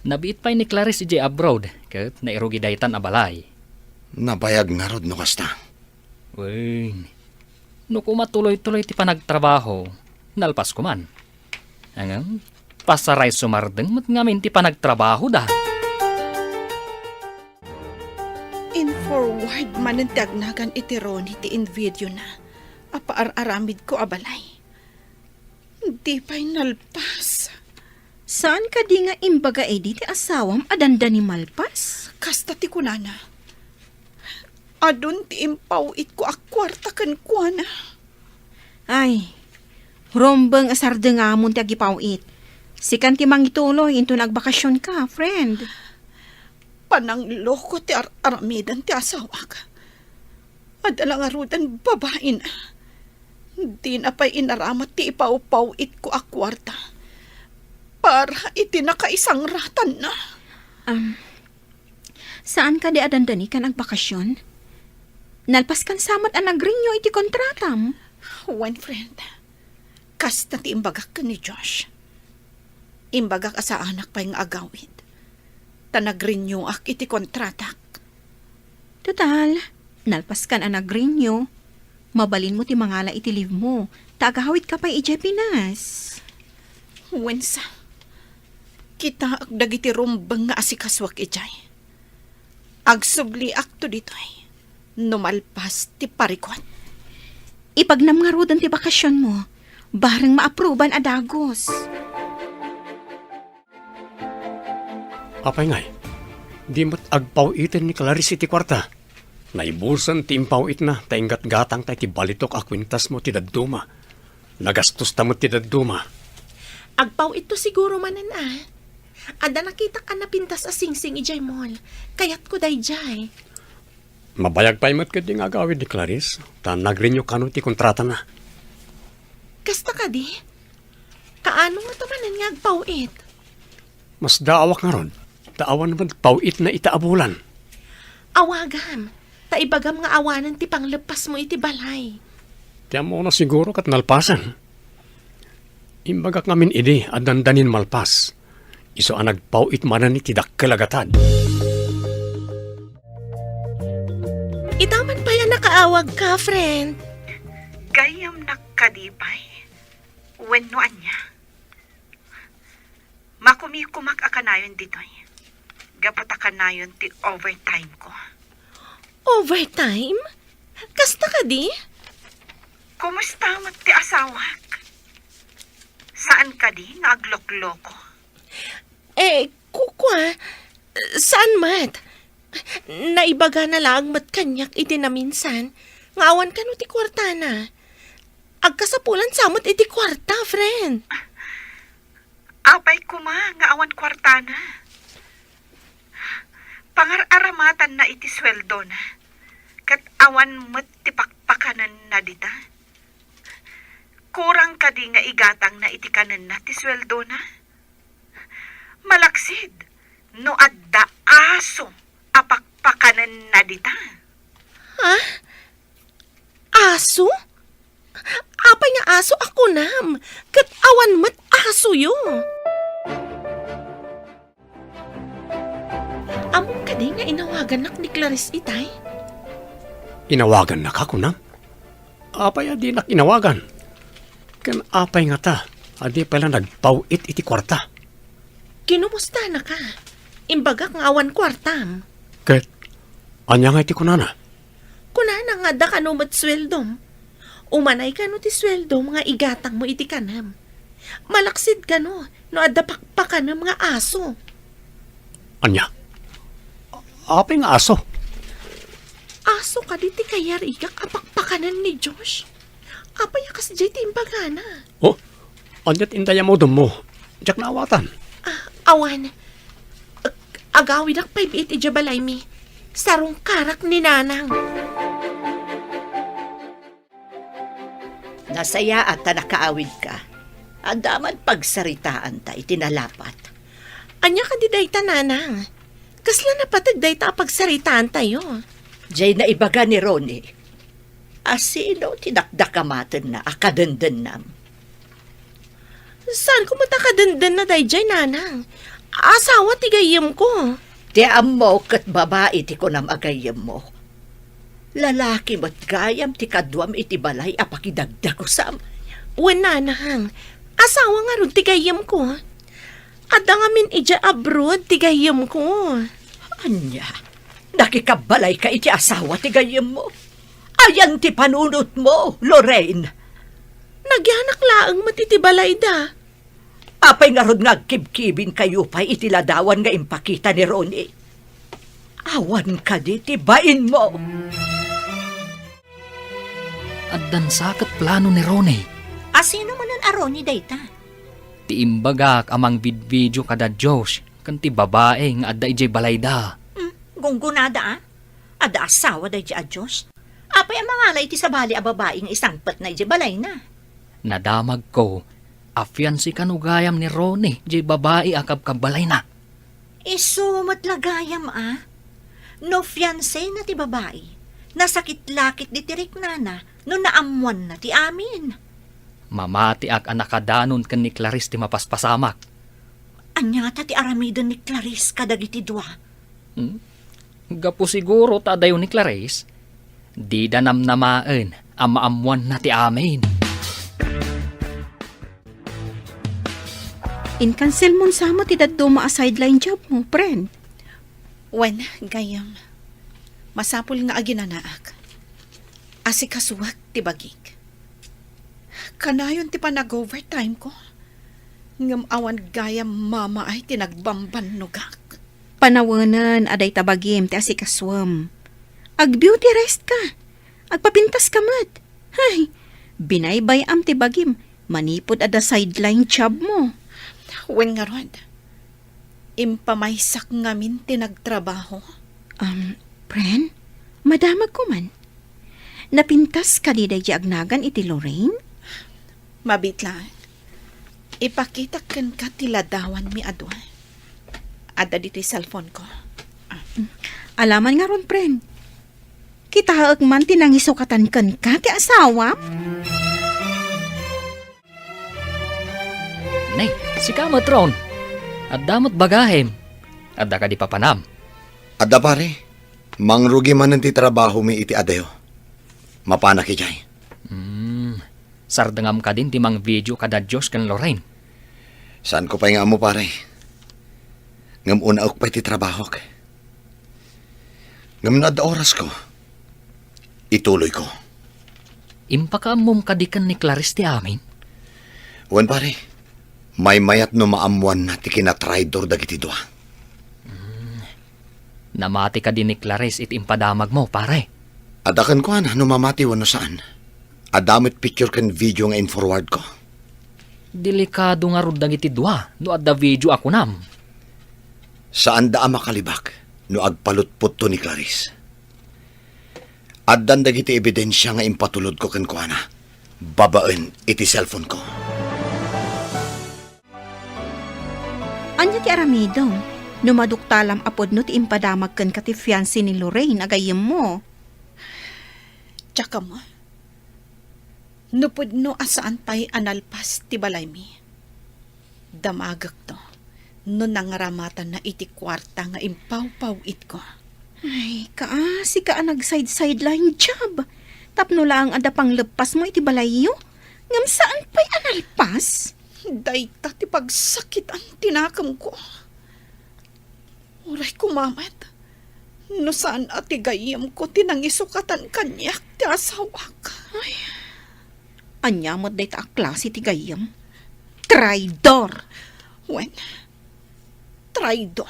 Nabiit pay ni Clarice idiay abroad ket nairugi daytan a balay. Nabayag ngarud no kasta. Wen, no koma tuloy-tuloy ti panagtrabaho, nalpas koman. Ngem, pasaray sumardeng met ngamin ti panagtrabahoda. In-forward manen ti agnagan iti Ronnie ti invidiona. a paar-aramidko a balay. Di pay nalpas. Saan kadi nga imbaga idi ti asawam a dandani malpas? Kasta ti kunana. Adun ti impaw-itko a kuarta kenkuana. Ay, rumbeng a sardengamon ti agipaw-it. Sikan ti mangituloy inton agbakasionka, friend. Panangloko ti ar-aramiden ti asawak. Adda la ngaruden babaina. Dina pay inaramat ti ipawpaw-itko a kuarta para iti nakaisangratanna. Am, saan kadi a dandani kan agbakasion? Nalpaskan sa met a nag-renew iti kontratam. Wen, friend. Kasta ti imbagak ken ni Josh. Imbagak a saanak pay nga agawid, ta nag-renew-ak iti kontratak. Total, nalpaskan a nag-renew, mabalinmo ti mangala iti leave mo, ta agawidka pay idiay Pinas. Wensa, kitaek dagiti rumbeng nga asikasuak idiay. Agsubliakto ditoy no malpas ti parikut. Ipagnam ngaruden ti bakasionmo, bareng maapruban a dagus. Apay ngay, di met agpaw-iten ni Clarice iti kuarta? Naibusen ti impaw-itna ta inggatgatangta iti balitok a kuentasmo ti dadduma. Nagastosta met ti dadduma. Agpaw-itto siguro manen a. Adda nakitak a napintas a singsing idiay mall. Kayatko daydiay. Mabayag pay met ketdi nga agawid ni Clarice, ta nag-renew kano ti kontratana. Kasta kadi? Kaano ngata manen nga agpaw-it? Masdaawak ngarud, ta awan met paw-itna ita a bulan. Awagam, ta ibagam nga awanen ti pangleppasmo iti balay. Ti ammono siguro ket nalpasen. Imbagak ngamin idi a dandanin malpas, isu a nagpaw-it manen iti dakkel a gatad. Ita man pay a nakaawagka, friend. Gayyemnak kadi pay? Wenno ania? Makumikumak a kanayon ditoy. Gapu ta kanayon ti overtime ko. Overtime? Kasta kadi? Kumusta met ti asawak? Saan kadi nga aglokloko? Eh, kukua, saan met? Naibagana laeng met kaniak iti naminsan nga awan kano ti kuartana. Agkasapulan sa met iti kuarta, friend. Apay koma nga awan kuartana? Pangar-aramatanna iti sueldona, ket awan met ti pakpakanenna dita. Kurang kadi nga igatangna iti kanenna ti sueldona? Malaksid no adda aso a pakpakanenna dita. Ha? Aso? Apay nga aso a kunam? Ket awan met asoyo. Ammom kadi nga inawagannak ni Clarice itay? Inawagannaka, kunam? Apay a dinak inawagan? Ken apay ngata a di pay la nagpaw-it iti kuarta? Kinumustanaka. Imbagak nga awan kuartam. Ket ania nga iti kunana? Kunana nga adda kano met sueldom. Umanay kano ti sueldom nga igatangmo iti kanem. Malaksid kano no adda pakpakanem nga aso. Ania? Apay nga aso? Aso kadi ti kayarigak a pakpakanen ni Josh? Apay a kasdiay ti imbagana? Oh, ania ti indayamudemmo? Diak naawatan. Ah, awan. Ag-, agawidak pay biit idiay balaymi. Sarungkarak ni Nanang. Nasayaat ta nakaawidka. Adda man pagsaritaanta iti nalapat. Ania kadi dayta, Nanang? Kasla napateg dayta a pagsaritaantayo? Diay naibaga ni Ronnie. A sino ti dakdakamatenna a kadendennam? Saan ko met a kadendenna daydiay, Nanang? Asawa ti gayyemko. Ti ammok ket babai ti kunam a gayyemmo. Lalaki met gayam ti kaduam iti balay a pakidagdagusam. Wen, Nanang, asawa ngarud ti gayyemko. Adda ngamin idiay abroad ti gayyemko. Ania? Nakikabbalayka iti asawa ti gayyemmo? Ayan ti panunotmo, Lorraine. Nagyanak laeng met iti balayda. Apay ngarud nga agkibkibingkayo pay iti ladawan nga impakita ni Ronnie? Awan kadi ti bainmo? Addan sa ket plano ni Ronnie. A sino manen a Ronnie dayta? Ti imbagak a mangvidvideo kada Josh ken ti babai nga adda idiay balayda. Hmm, gunggonada a? Adda asawa daydiay a Josh? Apay a mangala iti sabali a babai nga isangpetna idiay balayna? Nadamagko a fiancé kano gayam ni Ronnie diay babai a kabkabbalayna. Isu met la gayam a. No fiancéna ti babai, nasakit la ketdi ti riknana no naammoanna ti amin. Mamatiak a nakadanon ken ni Clarice ti mapaspasamak. Ania ta ti aramiden ni Clarice kadagiti dua? Hmm? Gapu siguro ta adayo ni Clarice, dida namnamaen a maammoanna ti amin. Inkanselmon sa met ti dadduma a sideline jobmo, friend. Wen, gayyem. Masapul nga aginanaak. Asikasuek ti bagik. Kanayon ti panag-overtime ko. Ngem awan gayam mamaay ti nagbambannogak. Panawenen a dayta bagim ti asikasuem. Ag-beauty rest ka. Agpapintas ka met. Hay, binaybay-am ti bagim manipud adda sideline job mo. Wen ngarud, impamaysak ngamin ti nagtrabaho. Um, Pren, madamagko man. Napintas kadi daydi agnagan iti Lorraine? Mabiit laeng. Ipakitak kenka ti ladawanmi a dua. Adda ditoy cellphone ko. Alaman ngarud, Pren. Kitaek man ti nangisukatan kenka ti asawam? Ne, sika met, Ron. Adda met bagahim. Adda kadi papanam? Adda, pare. Mangrugi manen ti trabahomi iti adayo. Mapanak idiay. Hmm. Sardengam kadin ti mangvideo kada Josh ken Lorraine? Saanko pay nga ammo, pare. Ngem unaek pay ti trabahok. Ngem no adda orasko, ituloyko. Impakaammom kadi ken ni Clarice ti amin? Wen, pare. Maymayat no maammoanna ti kinatraidor dagiti dua. Hmm. Namati kadi ni Clarice iti impadamagmo, pare? Adda kenkuana no mamati wenno saan. Adda met picture ken video nga in-forward ko. Delikado ngarud dagiti dua no adda video a kunam. Saanda a makalibak no agpalutpotto ni Clarice. Addan dagiti ebidensia nga impatulodko kenkuana babaen iti cellphone ko. Ania ti aramidem no maduktalam a pudno ti impadamag kenka ti fiancé ni Lorraine a gayyemmo? Diak ammo. No pudno a saan pay a nalpas ti balaymi, damagekto no nangramatanna iti kuarta nga impawpaw-itko. Ay, kaasi ka a nag-side-sideline job. Tapno laeng adda pangleppasmo iti balayyo, ngem saan pay a nalpas? Dayta ti pagsakitan ti nakemko. Uray koma met, no saan a ti gayyemko ti nangisukatan kaniak ti asawak. Ay, ania met dayta a klase ti gayyem? Traidor! Wen, traidor.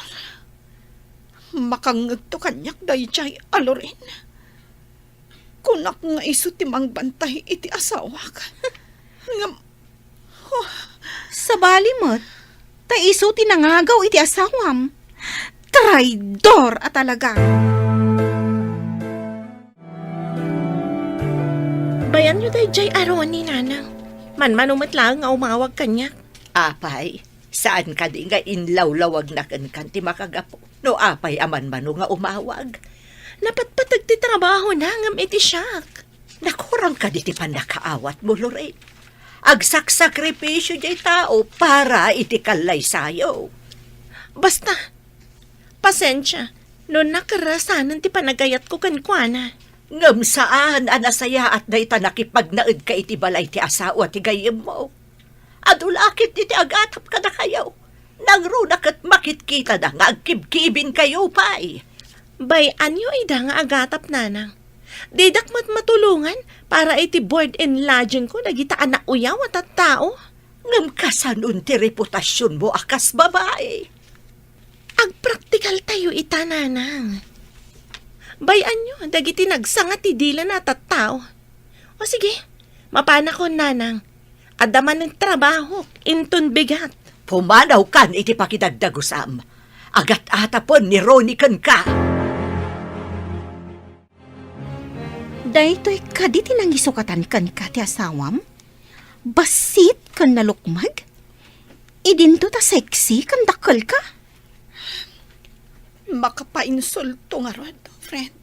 Makangngegto kaniak daydiay a Lorraine. Kunak nga isu ti mangbantay iti asawak. Ngem, oh. Sabali met, ta isu ti nangagaw iti asawam. Traidor a talaga! Bayanyo daydiay a Ronnie, nanang. Manmano met laeng nga umawag kaniak. Apay, saan kadi nga inlawlawagna kenkan ti makagapu no apay a manmano nga umawag? Napatpateg ti trabahona ngem iti siak. Nakurang kadi ti pannakaawatmo, Lorraine? Agsaksakripisio diay tao para iti kallaysayo. Basta, pasensia no nakerasanen ti panagayatko kenkuana. Ngem saan a nasayaat dayta nakipagnaedka iti balay ti asawa ti gayyemmo. Adu la ketdi ti agatap kadakayo. Nangruna ket makitkitada nga agkibkibingkayo pay. Bay-anyo ida nga agatap, nanang. Didak met matulongan para iti board and lodging ko dagita a nauyaw a tattao. Ngem kasano ti reputasionmo a kas babai? Agpraktikaltayo ita, Nanang. Bay-anyo dagiti nagsanga ti dila a tattao. O sige, mapanakon, Nanang. Adda manen trabahok inton bigat. Pumanawkan iti pakidaddagusam. Agat-atapen ni Ronnie kenka. Daytoy kadi ti nangisukatan kenka ti asawam? Bassit ken nalukmeg? Idinto ta sexy ken dakkelka? Makapainsulto ngarud, friend.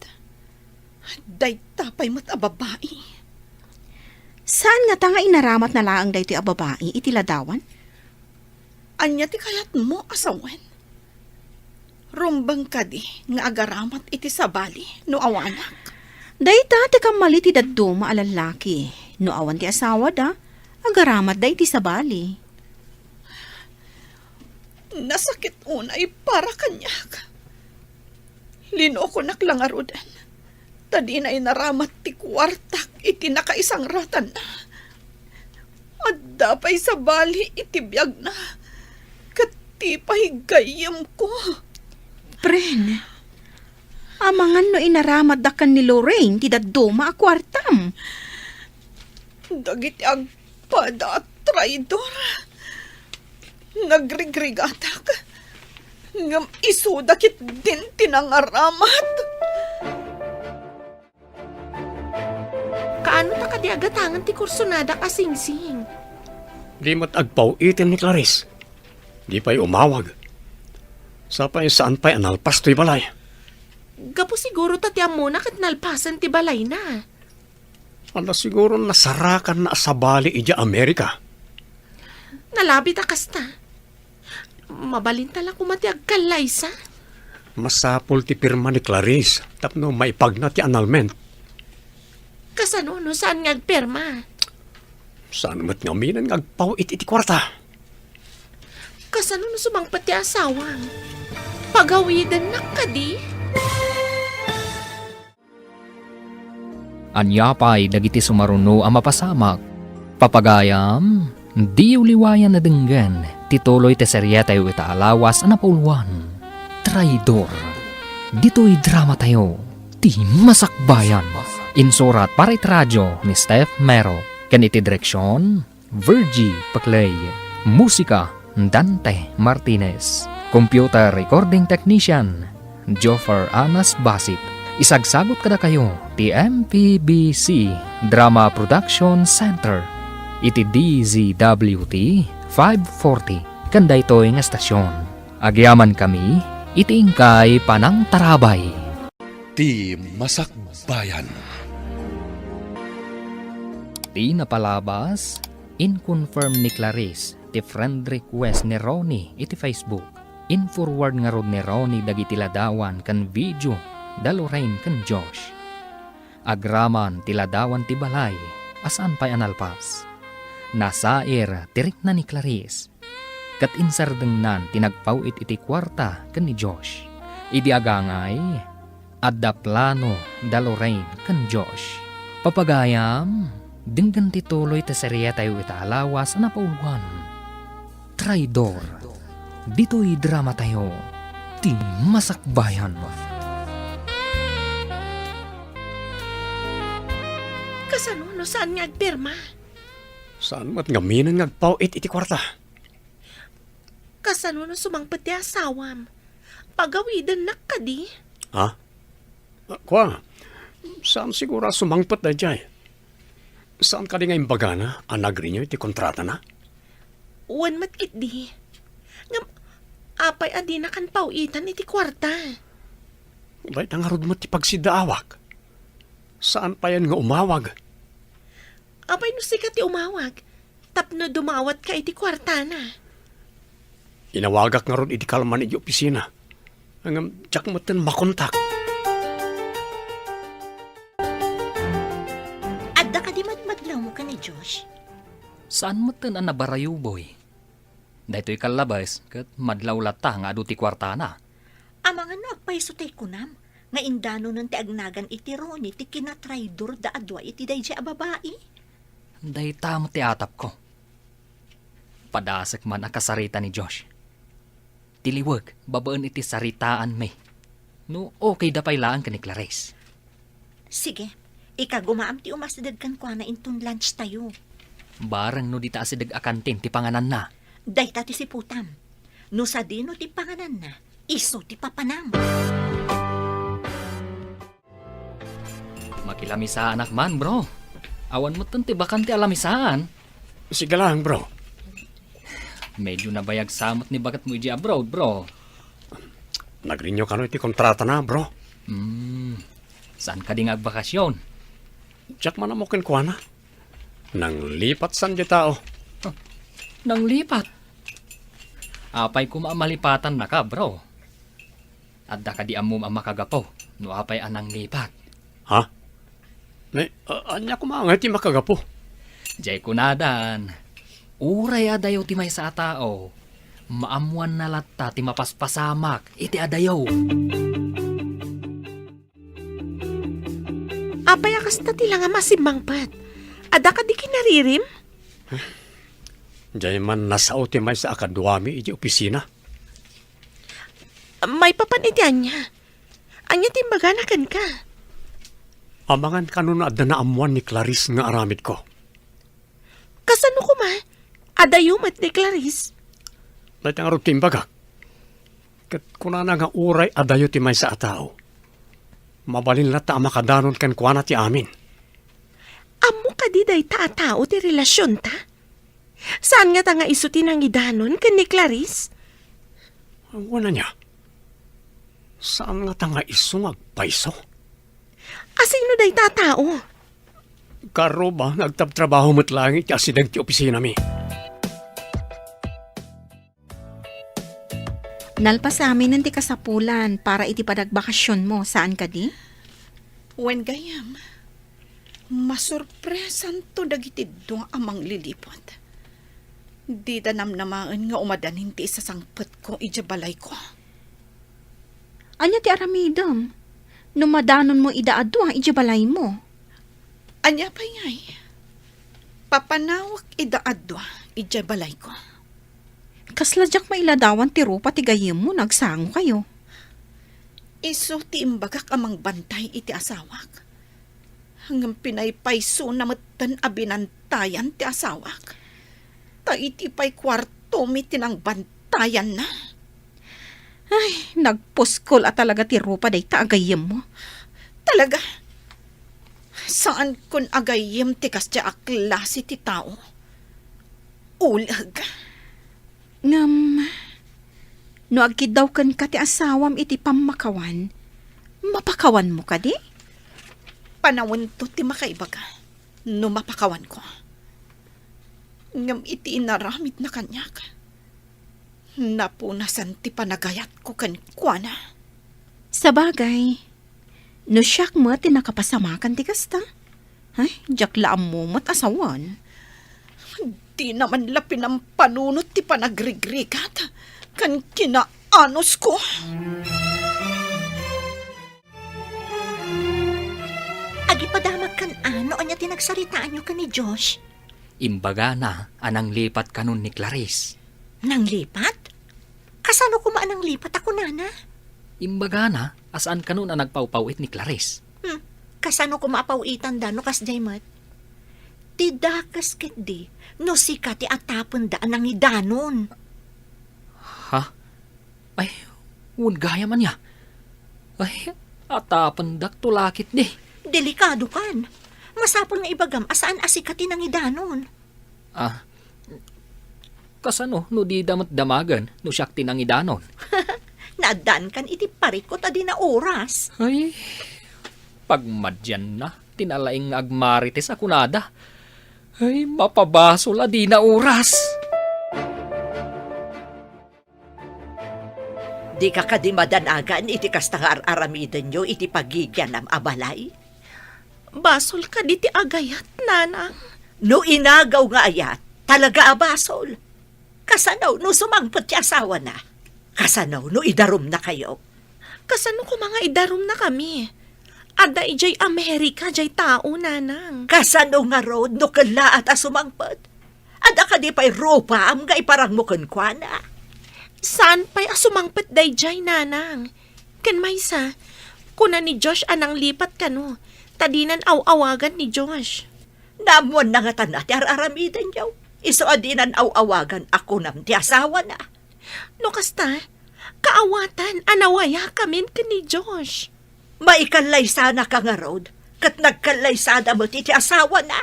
Dayta pay met a babai. Saan ngata nga inaramatna laeng daytoy a babai iti ladawan? Ania ti kayatmo a sawen? Rumbeng kadi nga agaramat iti sabali no awanak? Dayta ti kammali ti dadduma a lallaki. No awan ti asawada, agaramatda iti sabali. Nasakit unay para kaniak. Linokonak la ngaruden, ta dina inaramat ti kuartak iti nakaisangratna. Adda pay sabali iti biagna, ket ti pay gayyemko. Pren, amangan no inaramatda ken ni Lorraine ti dadduma a kuartam. Dagiti agpada a traidor. Nagrigrigatak, ngem isuda ketdin ti nangaramat. Kaano ta kadi agatangen ti kursonadak a singsing? Di met agpaw-iten ni Clarice. Di pay umawag. Sapay saan pay a nalpas toy balay. Gapu siguro ta ti ammona ket nalpasen ti balayna. Ala, siguro nasarakanna a sabali idiay Amerika. Nalabit a kasta. Mabalinta la koma ti agkallaysa. Masapul ti pirma ni Clarice tapno maipagna ti annulment. Kasano no saan nga agpirma? Saan met ngamin nga agpaw-it iti kuarta? Kasano no sumangpet ti asawam? Pagawidennak kadi? Ania pay dagiti sumaruno a mapasamak? Papagayam, diyo liwayan a denggen ti tuloy ti serietayo ita a lawas a napauluan, Traidor. Ditoy dramatayo, Ti Masakbayan. Insurat para iti radio ni Steph Mero, ken iti direksion, Virgie Paclay. Musika, Dante Martinez. Computer recording technician, Joffer Anas Basit. Isagsagut kadakayo ti M P B C Drama Production Center iti D Z W T five forty ken daytoy nga estasion. Agyamankami iti inkay panangtarabay. Ti Masakbayan. Ti napalabas, in-confirm ni Clarice ti friend request ni Ronnie iti Facebook. In-forward ngarud ni Ronnie dagiti ladawan ken video da Lorraine ken Josh. Agraman ti ladawan ti balay a saan pay a nalpas. Nasair ti rikna ni Clarice. Ket insardengnan ti nagpaw-it iti kuarta ken ni Josh. Idi agangay, adda plano da Lorraine ken Josh. Papagayam, denggen ti tuloy ti serietayo ita a lawas a napauluan. Traidor. Ditoy dramatayo, Ti Masakbayan. Kasano no saan nga agpirma? Saan met ngamin nga agpaw-it iti kuarta? Kasano no sumangpet ti asawam? Pagawidennak kadi? Ha? Ah, kua, saan siguro a sumangpet daydiay? Saan kadi nga imbagana a nag-renew iti kontratana? Wen met ketdi. Ngem apay a dinakan paw-itan iti kuarta? Dayta ngarud met ti pagsiddaawak. Saan payen nga umawag? Apay no sika ti umawag? Tapno dumawatka iti kuartana. Inawagak ngarud idi kalman iti opisina. Ngem diak metten makontak. Adda kadi madmadlawmo ken ni Josh? Saan metten a nabarayo, Boy. Daytoy kallabes ket madlaw latta nga adu ti kuartana. Amangan no agpayso ti kunam, Nga indanonen ti agnagan iti Ronnie ti kinatraidor da a dua iti daydiay a babai. Dayta met ti atapko. Padasek man a kasarita ni Josh. Ti liweg, babaen iti saritaanmi. No, okay da pay laeng ken ni Clarice. Sige, ikagumaam ti umasideg kenkuana inton lunch tayo. Bareng no dita asideg a kantin ti pangananna. Dayta ti siputam. No sadino ti pangananna, isu ti papanam. Makilamesaanak man, bro. Awan metten ti bakante a lamesaan. Sige lang, bro. Medyo nabayag sa met ni baketmo idiay abroad, bro. Nag-renew kano iti kontratana, bro. Hmm. Saan kadi nga agbakasyon? Diak man ammo kenkuana. Nanglipat san diay tao. Huh. Nanglipat? Apay koma a malipatannaka, bro? Adda kadi ammom a makagapu no apay a nanglipat? Ha? Ne, a-, ania koma ngay ti makagapu? Diay kunadan, uray adayo ti maysa a tao, maammoanna latta ti mapaspasamak iti adayo. Apay a kasta ti langam a simmangpet? Adda kadi kinaririm? Diay man nasao ti maysa a kaduami iti opisina. Maipapan iti ania? Ania ti imbagana kenka? Amangan kano no adda naammoan ni Clarice nga aramidko. Kasano koma? Adayo met ni Clarice? Dayta ngarud ti imbagak. Ket kunana nga uray adayo ti maysa a tao, mabalin latta a makadanon kenkuana ti amin. Ammo kadi dayta a tao ti relasionta? Saan ngata nga isu ti nangidanon ken ni Clarice? Wen ania? Saan ngata nga isu nga agpayso? Asino dayta a tao? Karuba nga agtabtrabaho met laeng iti asideg ti opisinami. Nalpasaminen ti kasapulan para iti panagbakasionmo, saan kadi? Wen gayyem, masurpresanto dagiti dua a mangliliput. Dida namnamaen nga umadanin ti isasangpetko idiay balayko. Ania ti aramidem no madanonmo ida a dua idiay balaymo? Ania pay ngay? Papanawek ida a dua idiay balayko. Kasla diak mailadawan ti rupa ti gayyemmo no agsangokayo. Isu ti imbagak a mangbantay iti asawak. Ngem pinaypaysona metten a binantayan ti asawak. Ta iti pay kuartomi ti nangbantayanna. Ay, nagpuskol a talaga ti rupa dayta a gayyemmo. Talaga? Saankon a gayyem ti kasdiay a klase ti tao. Uleg. Ngem, no agkiddaw kenka ti asawam iti pammakawan, mapakawanmo kadi? Panawento ti makaibaga no mapakawanko. Ngem iti inaramidna kaniak, napunasan ti panagayatko kenkuana. Sabagay, no siak met ti nakapasamakan ti kasta, ay, diak la ammo met a sawen. Dina man la pinampanunot ti panagrigrigat ken kinaanosko. Agipadamagkan a no ania ti nagsaritaanyo ken ni Josh? Imbagana a nanglipat kanon ni Clarice. Nanglipat? Kasano koma a nanglipat a kunana? Imbagana a saan kanon a nagpaw-paw-it ni Clarice. Hmm, kasano koma a paw-itanda no kasdiay met? Ti dakes ketdi no sika ti atapenda a nangidanon. Ha? Ay, wen gayam ania. Ay, atapendakto la ketdi. Delikadokan. Masapul nga ibagam a saan a sika ti nangidanon. Ah, kasano no dida met damagen no siak ti nangidanon? Naaddaankan iti parikut a dina oras. Ay, pagmadianna ti nalaing nga agmarites a kunada. Ay, mapabasol a dina oras. Dika kadi madanagan iti kasta nga ar-aramidenyo iti pagigianam a balay? Basol kadi ti agayat, nanang? No inagaw nga ayat, talaga a basol. Kasano no sumangpet ti asawana? Kasano no idarumnakayo? Kasano koma nga idarumnakami? Adda idiay Amerika diay tao, nanang. Kasano ngarud no kellaat a sumangpet? Adda kadi pay rupaam nga iparangmo kenkuana? Saan pay a sumangpet daydiay, nanang? Ken maysa, kuna ni Josh a nanglipat kano, ta dinan aw-awagan ni Josh. Naammoanna ngata ti ar-aramidenyo. Isu a dinan aw-awagan a kunam ti asawana. No kasta, kaawatan a nawayakamin ken ni Josh. Maikallaysanaka ngarud, ket nagkallaysada met iti asawana.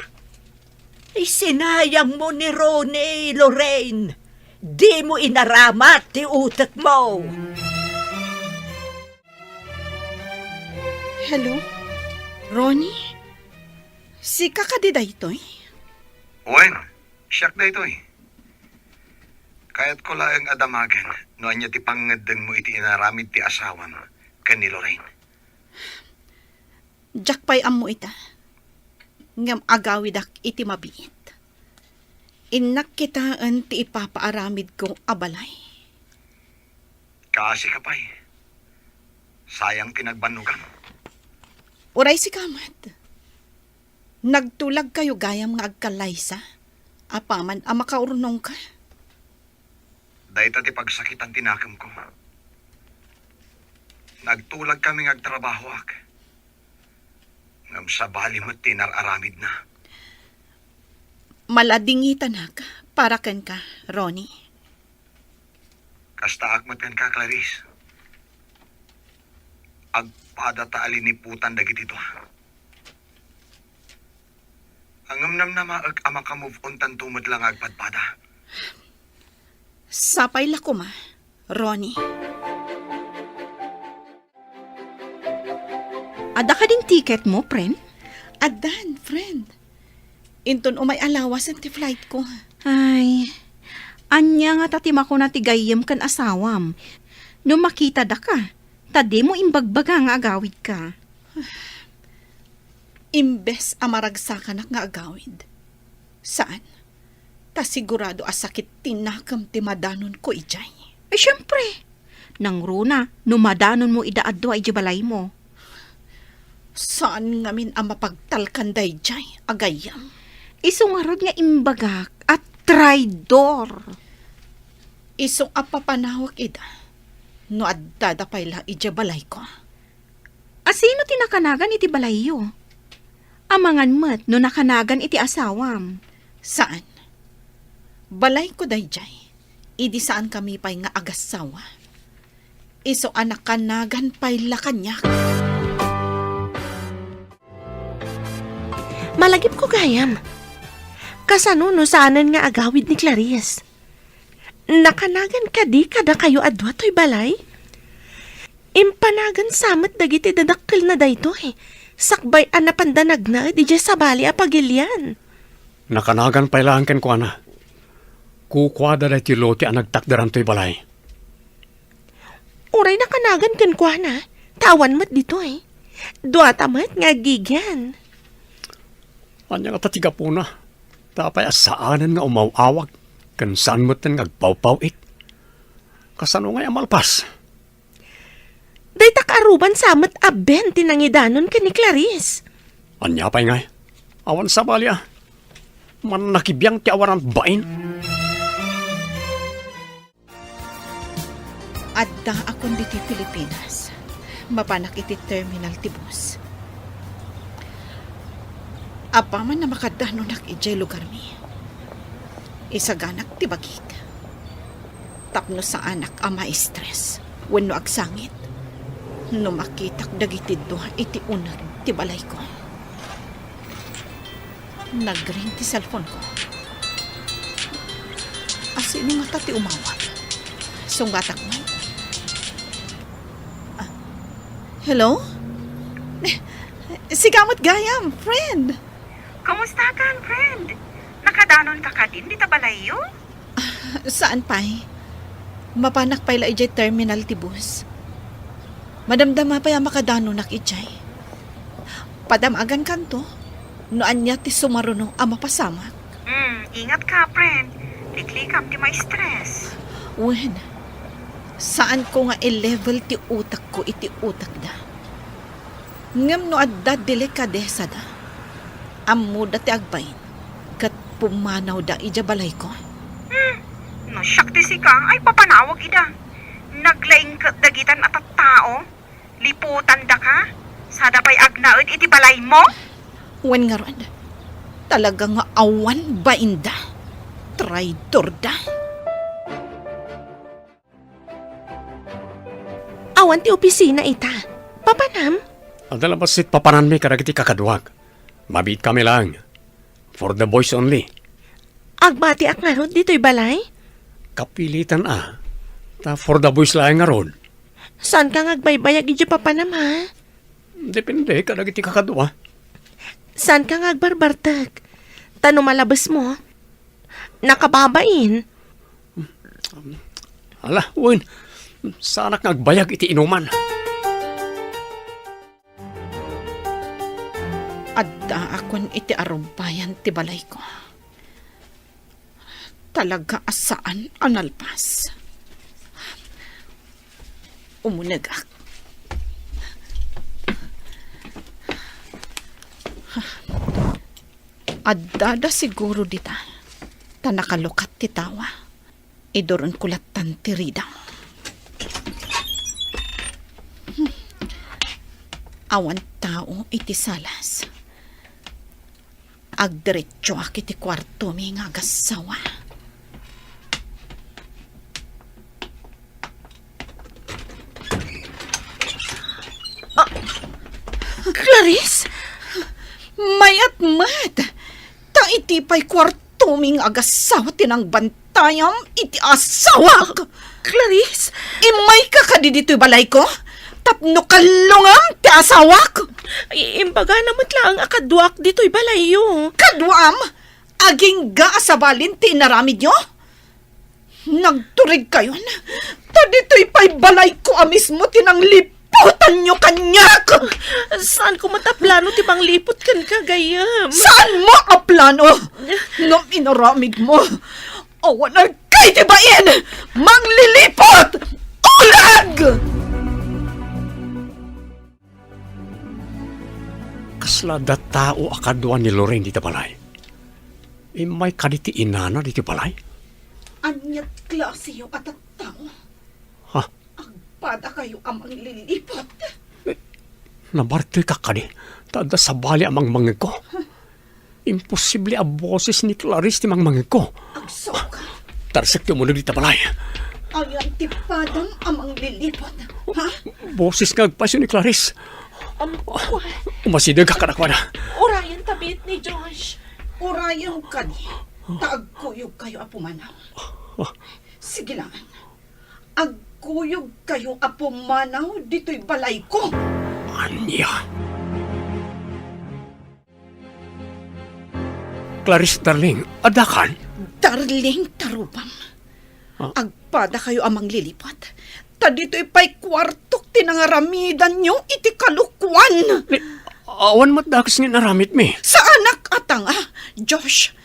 Isinayangmo ni Ronnie, Lorraine. Dimo inaramat ti utekmo. Hello? Ronnie? Sika kadi daytoy? Wen, siak daytoy. Kayatko laeng a damagen no ania ti pangngeddengmo iti inaramid ti asawam ken ni Lorraine. Diak pay ammo ita, ngem agawidak iti mabiit. Innak kitaen ti ipapaaramidko a balay. Kaasi ka pay. Sayang ti nagbannogam. Uray sika met. Nagtulagkayo gayam nga agkallaysa, apaman a makaurnongka. Dayta ti pagsakitan ti nakemko. Nagtulagkami nga agtrabahoak. Ngem sabali met ti inar-aramidna. Maladingitanak para kenka, Ronnie. Kastaak met kenka, Clarice. Agpadata a liniputan dagiti dua. Ngem namnamaek a maka-move on tanto met la nga agpadpada. Sapay la koma, Ronnie. Adda kadin ticket mo, friend? Addan, friend. Inton umay a lawasen ti flight ko. Ay, ania ngata ti makuna ti gayyem ken asawam? No makitadaka, ta dimo imbagbaga nga agawidka. Imbes a maragsakanak nga agawid, saan, ta sigurado a sakit ti nakem ti madanonko idiay. Ay, siempre, nangruna no madanonmo ida a dua idiay balaymo. Saan ngamin a mapagtalkan daydiay a gayyem. Isu ngarud nga imbagak a traidor. Isu a papanawak ida no addada pay la idiay balayko. A sino ti nakanagan iti balayyo? Amangan met no nakanagan iti asawam. Saan. Balayko daydiay, idi saankami pay nga agassawa. Isu a nakanagan pay la kaniak. Malagipko gayam. Kasano no saanen nga agawid ni Clarice? Nakanagan kadi kadakayo a dua toy balay? Impanagan sa met dagiti dadakkelna daytoy, sakbay a napanda nagnaed idiay sabali a pagilian. Nakanagan pay laeng kenkuana. Kukuada daytoy lote a nagtakderan toy balay. Uray nakanagan kenkuana, ta awan met ditoy. Duata met nga aggigyan. Ania ngata ti gapuna? Ta apay a saanen nga umaw-awag, ken saan metten nga agpawpaw-ik? Kasano ngay a malpas? Dayta kaaruban sa met a Ben ti nangidanon ken ni Clarice. Ania pay ngay? Awan sabali a. Mannakibiang ti awanan bain. Addaakon ditoy Pilipinas. Mapanak iti terminal ti bus. Apaman a makadanonak idiay lugarmi, isaganak ti bagik tapno saanak a ma-stress wenno agsangit no makitak dagiti dua iti uneg ti balayko. Nagring ti cellphone ko. Asino ngata ti umawag? Sunggatak man. Ah, hello? Sika met gayam, friend. Kumusta kan, friend? Nakadanonka kadin dita balayyo? Saan pay. Mapanak pay la idiay terminal ti bus. Madamdama pay a makadanonak idiay. Padamagankanto no ania ti sumaruno a mapasamak. Hmm, ingatka, friend. Liklikam ti ma-stress. Wen, Saanko nga i-level ti utakko iti utakda. Ngem no adda delikadesada, ammoda ti agbain ket pumanawda idiay balayko. Hmm, no siak ti sika, ay papanawek ida. Naglaing ket dagitan a tattao, liputandaka, sada pay agnaed iti balaymo? Wen ngarud, talaga nga awan bainda. Traidorda. Awan ti opisina ita. Papanam? Adda la bassit papananmi kadagiti kakaduak. Mabiitkami laeng. For the boys only. Agbatiak ngarud ditoy balay? Kapilitan a. Ta for the boys laeng ngarud. Saanka nga agbaybayag idiay papanam, ha? Depende kadagiti kakadua. Saanka nga agbarbartek? Ta no malabesmo, nakababain. Ala, wen, saanak nga agbayag iti inuman. Addaakon iti arubbayan ti balayko. Talaga a saan a nalpas. Umunegak. Addada siguro dita, ta nakalukat ti tawa. Iduronko lattan ti ridaw. Hmm. Awan tao iti salas. Agdiretsoak iti kuartomi nga agassawa. Ah, Clarice? Mayat met! Ta iti pay kuartomi nga agassawa ti nangbantayam iti asawak! Clarice? Immayka kadi ditoy balayko? Tapno kallongam ti asawak! I-, imbagana met laeng a kaduak ditoy balayyo. Kaduam? Agingga a sabalin ti inaramidyo? Nagturigkayon, ta ditoy pay balayko a mismo ti nangliputanyo kaniak! Saanko met a plano ti mangliput kenka, gayyem. Saanmo a plano? Ngem inaramidmo, awan agkay ti bain! Mangliliput! Ulag! Kasla adda tao a kadua ni Lorraine dita balay. Immay kadi ti inana diti balay? Ania't klaseyo a tattao? Ha? Agpadakayo a mangliliput? Eh, nabartekak kadi, ta adda sabali a mangmangegko. Imposible a boses ni Clarice ti mangmangegko. Agsuka. Tarsek ti umuneg dita balay. Ayan ti padam a mangliliput, ha? Boses nga agpaysyo ni Clarice. Ampo. Umasideg ka kadakuada. Urayen ta biit ni Josh. Urayen kadi, ta agkuyog kayo a pumanaw. Sige lang. Agkuyog kayo a pumanaw ditoy balayko. Ania? Clarice, darling, adda kan? Darling, tarubam. Ah? Agpada kayo a mangliliput. Ta ditoy pay kuartok ti nangaramidanyo iti kalokuan. Ni, awan met dakes nga inaramidmi. Saanak a tanga, Josh.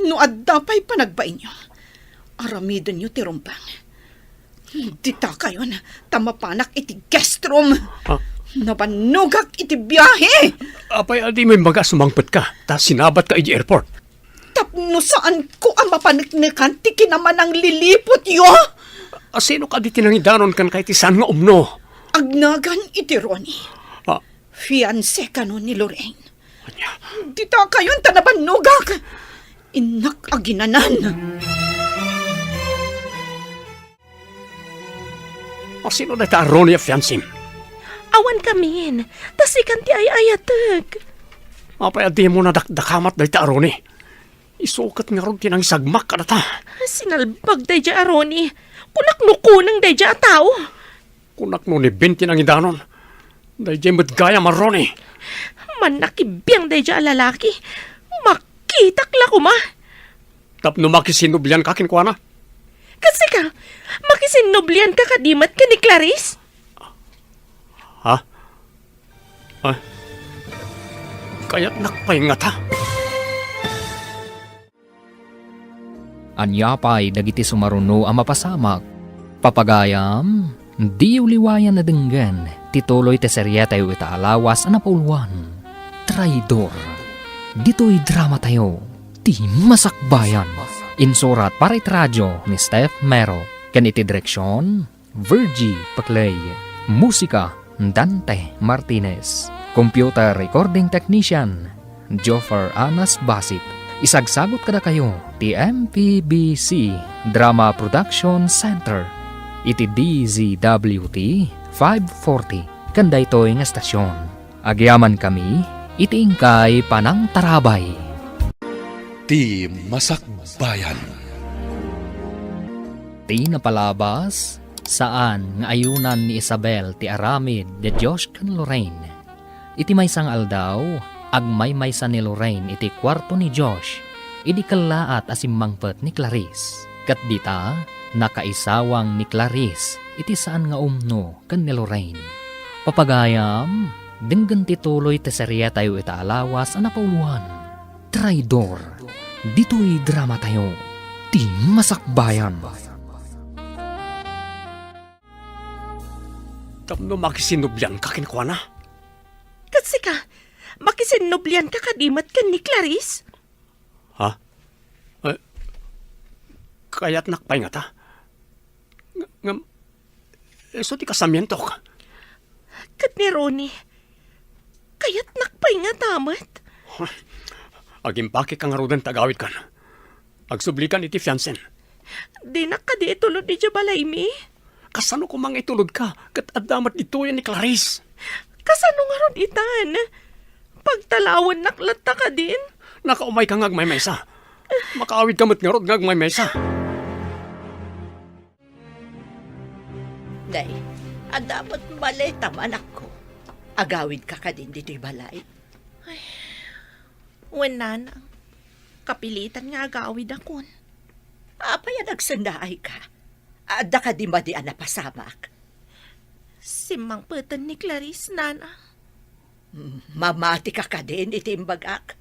No adda pay panagbainyo, aramidenyo ti rumbeng. Dita kayon, ta mapanak iti guest room. Ah. Nabannogak iti biahe. Apay a dimo imbaga a sumangpetka, ta sinabatka iti airport? Tapno saanko a mapaneknekan ti kinamanangliliputyo. A, sino kadi ti nangidanon kenka iti saan nga umno? Agnagan iti Ronnie. Ah. Fiancé kano ni Lorraine. Ania? Dita kayon ta nabannogak. Innak aginanan. A, sino dayta a Ronnie a fiancém? Awan kamin, ta sikan ti ay-ayatek. Apay a dimo nadakdakamat dayta a Ronnie? Isu ket ngarud ti nangisagmak kadata. Sinalbag daydiay a Ronnie. Kunak no kuneng daydiay a tao. Kunak no ni Ben ti nangidanon. Daydiay met gayam a Ronnie. Mannakibiang daydiay a lalaki. Makitak la koma. Tapno makisinnublianka kenkuana? Ket sika, makisinnublianka kadi met ken ni Clarice? Ha? Ay, kayatnak pay ngata. Ania pay dagiti sumaruno a mapasamak? Papagayam, diyo liwayan a denggen ti tuloy ti serietayo ita a lawas a napauluan, Traidor. Ditoy dramatayo, Ti Masakbayan. Insurat para iti radio ni Steph Mero, ken iti direksion, Virgie Paclay. Musika, Dante Martinez. Computer recording technician, Joffer Anas Basit. Isagsagut kadakayo ti M P B C Drama Production Center iti D Z W T five forty ken daytoy nga estasion. Agyamankami iti inkay panangtarabay. Ti Masakbayan. Ti napalabas, saan nga ayunan ni Isabel ti aramid ni Josh ken Lorraine. Iti maysa nga aldaw, agmaymaysa ni Lorraine iti kuarto ni Josh, idi kellaat a simmangpet ni Clarice. Ket dita, nakaisawang ni Clarice iti saan nga umno ken ni Lorraine. Papagayam, denggen ti tuloy ti serietayo ita a lawas a napauluan, Traidor. Ditoy dramatayo, Ti Masakbayan. Tapno makisinnublianka kenkuana? Ket sika, makisinnublianka kadi met ken ni Clarice? Ha? Eh, kayatnak pay ngata? Ng-, ngem, isu ti kasamiantok. Ket ni Ronnie, kayatnak pay ngata met? Agimpakek ngaruden ta agawidkan. Agsublikan iti fiancen. Dinak kadi itulod idiay balaymi? Kasano koma nga itulodka ket adda met ditoyen ni Clarice? Kasano ngarud itan? Pagtalawennak latta kadin? Nakaumayka nga agmaymaysa. Makaawidka met ngarud nga agmaymaysa. Nay, adda met maleta, anakko. Agawidka kadin ditoy balay? Ay, wen, nanang. Kapilitan nga agawidakon. Apay a nagsennaayka? Adda kadi madi a napasamak? Simmangpeten ni Clarice, nanang. Mamatika kadin iti imbagak?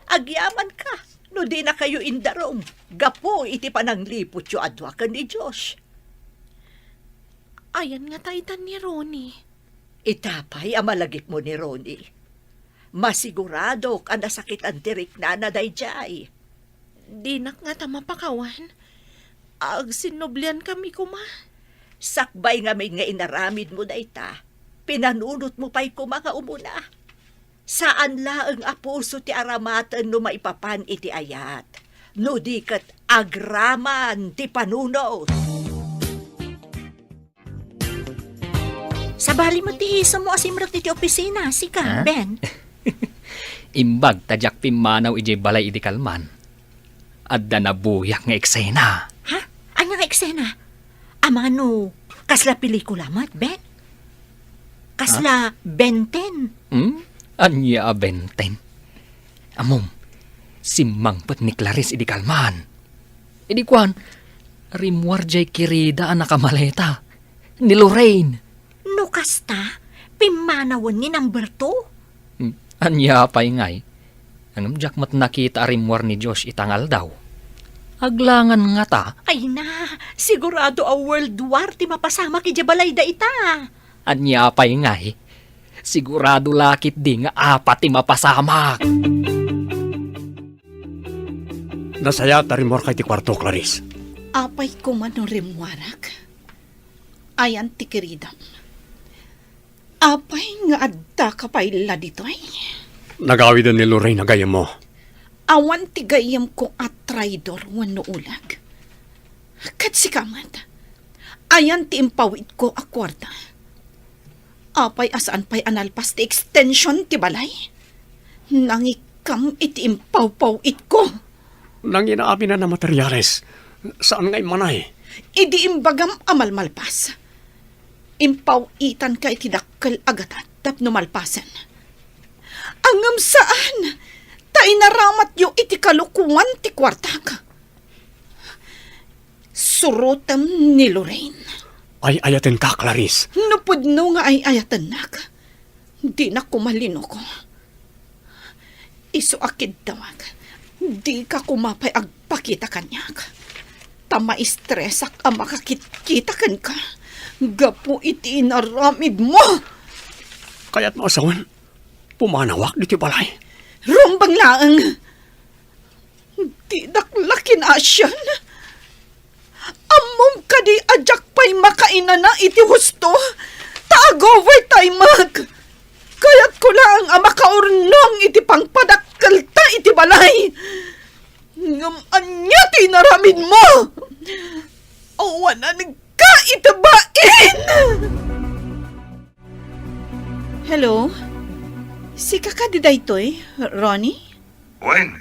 Agyamanka no dinakayo indarum gapu iti panangliputyo a dua ken ni Josh. Ayan ngata itan ni Ronnie? Ita pay a malagipmo ni Ronnie. Masiguradok a nasakitan ti riknana daydiay. Dinak ngata mapakawan. Agsinnubliankami koma. Sakbay ngamin nga inaramidmo dayta, pinanunotmo pay koma nga umuna. Saan laeng a puso ti aramaten no maipapan iti ayat, no di ket agraman ti panunot. Sabali met ti isu mo a simrek iti opisina, sika, Ha? Ben. Imbag ta diak pimmanaw idiay balay idi kalman. Adda nabuyak nga eksena. Ha? Ania nga eksena? Amano, kasla pelikula met, Ben? Kasla Ha? Ben Ten? Hmm? Ania a Ben Ten? Ammom, simmangpet ni Clarice idi kalman. Idi kuan, rimmuar diay kirida a nakamaleta. Ni Lorraine. No kasta, pimmanawen ni number two. Hmm, ania pay ngay? Ngem diak met nakita a rimmuar ni Josh ita nga aldaw. Aglangan ngata. Ay na, sigurado a World War ti mapasamak idiay balay dayta. Ania pay ngay? Sigurado la ketdi nga apat ti mapasamak. Nasayaat a rimmuarka iti kuarto, Clarice. Apay koma no rimmuarak? Ayan ti kiridam. Apay nga addaka pay la ditoy? Nagawiden ni Lorraine a gayyemmo. Awan ti gayyemko a traidor wenno uleg. Ket sika met, ayan ti impawidko a kuarta. Apay a saan pay a nalpas ti extension ti balay? Nangikkam iti impawpaw-itko. Nangina amin a materiales. Saan nga immanay? Idi imbagam a malmalpas, impaw-itanka iti dakkel a gatad tapno malpasen. Ngem saan, ta inaramatyo iti kalokoan ti kuartak. Surotem ni Lorraine. Ay-ayatenka, Clarice. No pudno nga ay-ayatennak, dinak koma linuko. Isu a kiddawak, dika koma pay agpakita kaniak. Ta maistresak a makakitkita kenka gapu iti inaramidmo. Kayatmo a sawen, pumanawak ditoy balay? Rumbeng laeng. Didak la kinasian. Ammom kadi a diak pay makainana iti husto? Ta ag-overtimeak. Kayatko laeng a makaurnong iti pangpadakkelta iti balay. Ngem ania ti inaramidmo? Awanan ka iti bain! Hello? Sika kadi daytoy, Ronnie? Wen,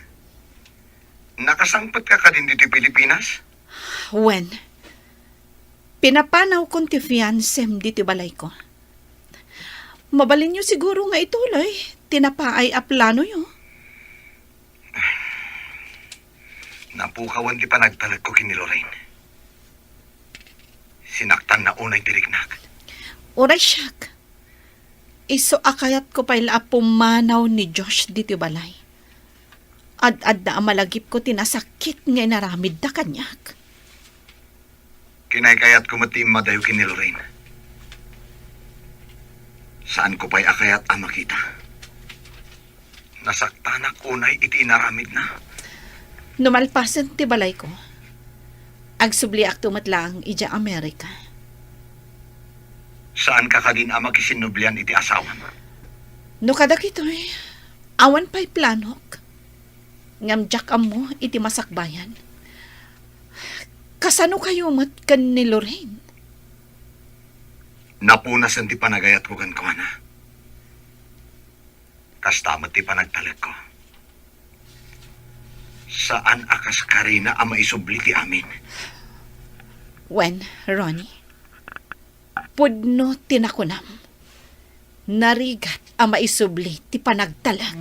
nakasangpet ka kadin ditoy Pilipinas? Wen, pinapanawkon ti fiancem ditoy balayko. Mabalinyo siguro nga ituloy ti napaay a planoyo. Napukawan ti panagtalekko ken ni Lorraine. Sinaktanna unay ti riknak. Uray siak, isu a kayatko pay la a pumanaw ni Josh ditoy balay. Ad-adda a malagipko ti nasakit nga inaramidda kaniak. Kinaykayatko met ti immadayo ken ni Lorraine. Saanko pay a kayat a makita. Nasaktanak unay iti inaramidna. No malpasen ti balayko, agsubliakto met laeng idiay Amerika. Saanka kadin a makisinnublian iti asawam? No kadagitoy, awan pay planok. Ngem diak ammo iti masakbayan. Kasano kayo met ken ni Lorraine? Napunasen ti panagayatko kenkuana. Kasta met ti panagtalekko. Saan a kas karina a maisubli ti amin. Wen, Ronnie, pudno ti nakunam. Narigat a maisubli ti panagtalek.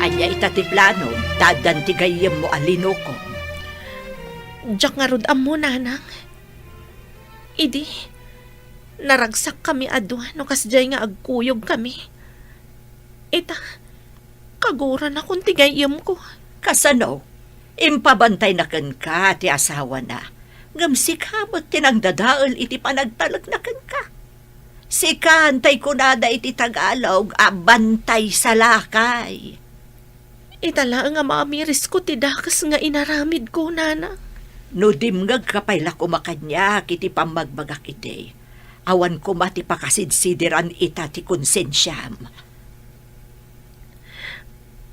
Ania ita ti plano, ta addan ti gayyemmo a linukom? Diak ngarud ammo, nanang. Idi, naragsakkami a dua no kasdiay nga agkuyogkami. Ita, kaguranakon ti gayyemko. Kasano? Impabantayna kenka ti asawana, ngem sika met ti nangdadael iti panagtalekna kenka. Sika, tay kunada iti Tagalog, a bantay sa lakay. Ita laeng a maamirisko ti dakes nga inaramidko, nana. No dimngegka pay la koma kaniak iti pammagbagak idi, awan koma ti pakasidsidiran ita ti konsensiam.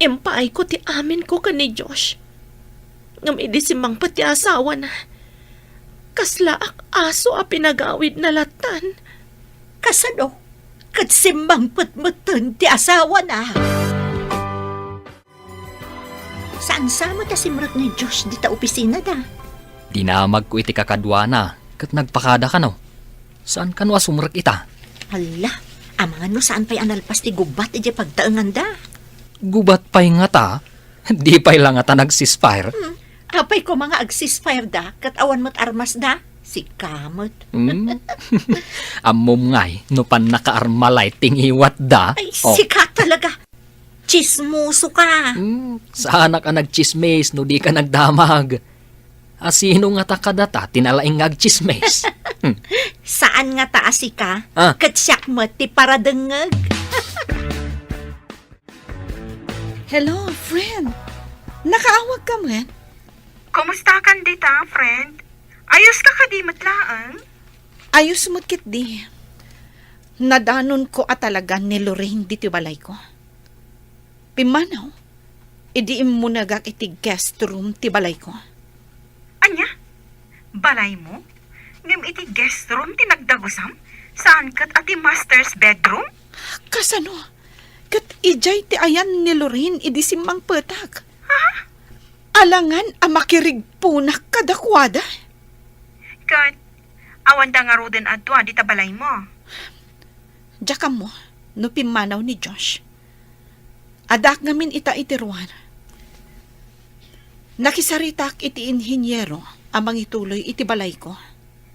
Impaayko ti aminko ken ni Josh. Ngem idi simmangpet ti asawana, kaslaak aso a pinagawidna lattan. Kasano? Ket simmangpet metten ti asawana. Saan sa met a simrek ni Josh dita opisinada? Dinamagko iti kakaduana ket nagpakada kano. Saan kano a sumrek ita? Hala, amangan no saan pay a nalpas ti gubat idiay pagtaenganda. Gubat pay ngata? Di pay la ngata nag-ceasefire? Hmm. Apay koma nga ag-ceasefire da ket awan met armas da? Sika met. Hmm? Ammom ngay no pannakaarma lay ti ngiwat da? Ay, oh. Sika talaga. Tsismoso ka. Hmm, saanak a nagtsismis no di ka nagdamag. A sino ngata kadata ti nalaing nga agtsismis? Hmm. Saan ngata a sika? Ah. Ket siak met ti paradengngeg. Hello, friend. Nakaawag ka met? Kumusta kan dita, friend? Ayos ka kadi met laeng? Ayos met ketdi. Nadanonko a talaga ni Lorraine ditoy balayko. Pimmanaw, idi immunegak iti guest room ti balayko. Ania? Balaymo? Ngem iti guest room ti nagdagusam? Saan ket a ti master's bedroom? Kasano? Ket idiay ti ayan ni Lorraine idi simmangpetak. Ha? Alangan a makirigpunak kadakuada? Ket, awanda ngaruden a dua dita balaymo? Diak ammo no pimmanaw ni Josh. Addaak ngamin ita iti ruar. Nakisaritak iti inhiniero a mangituloy iti balayko.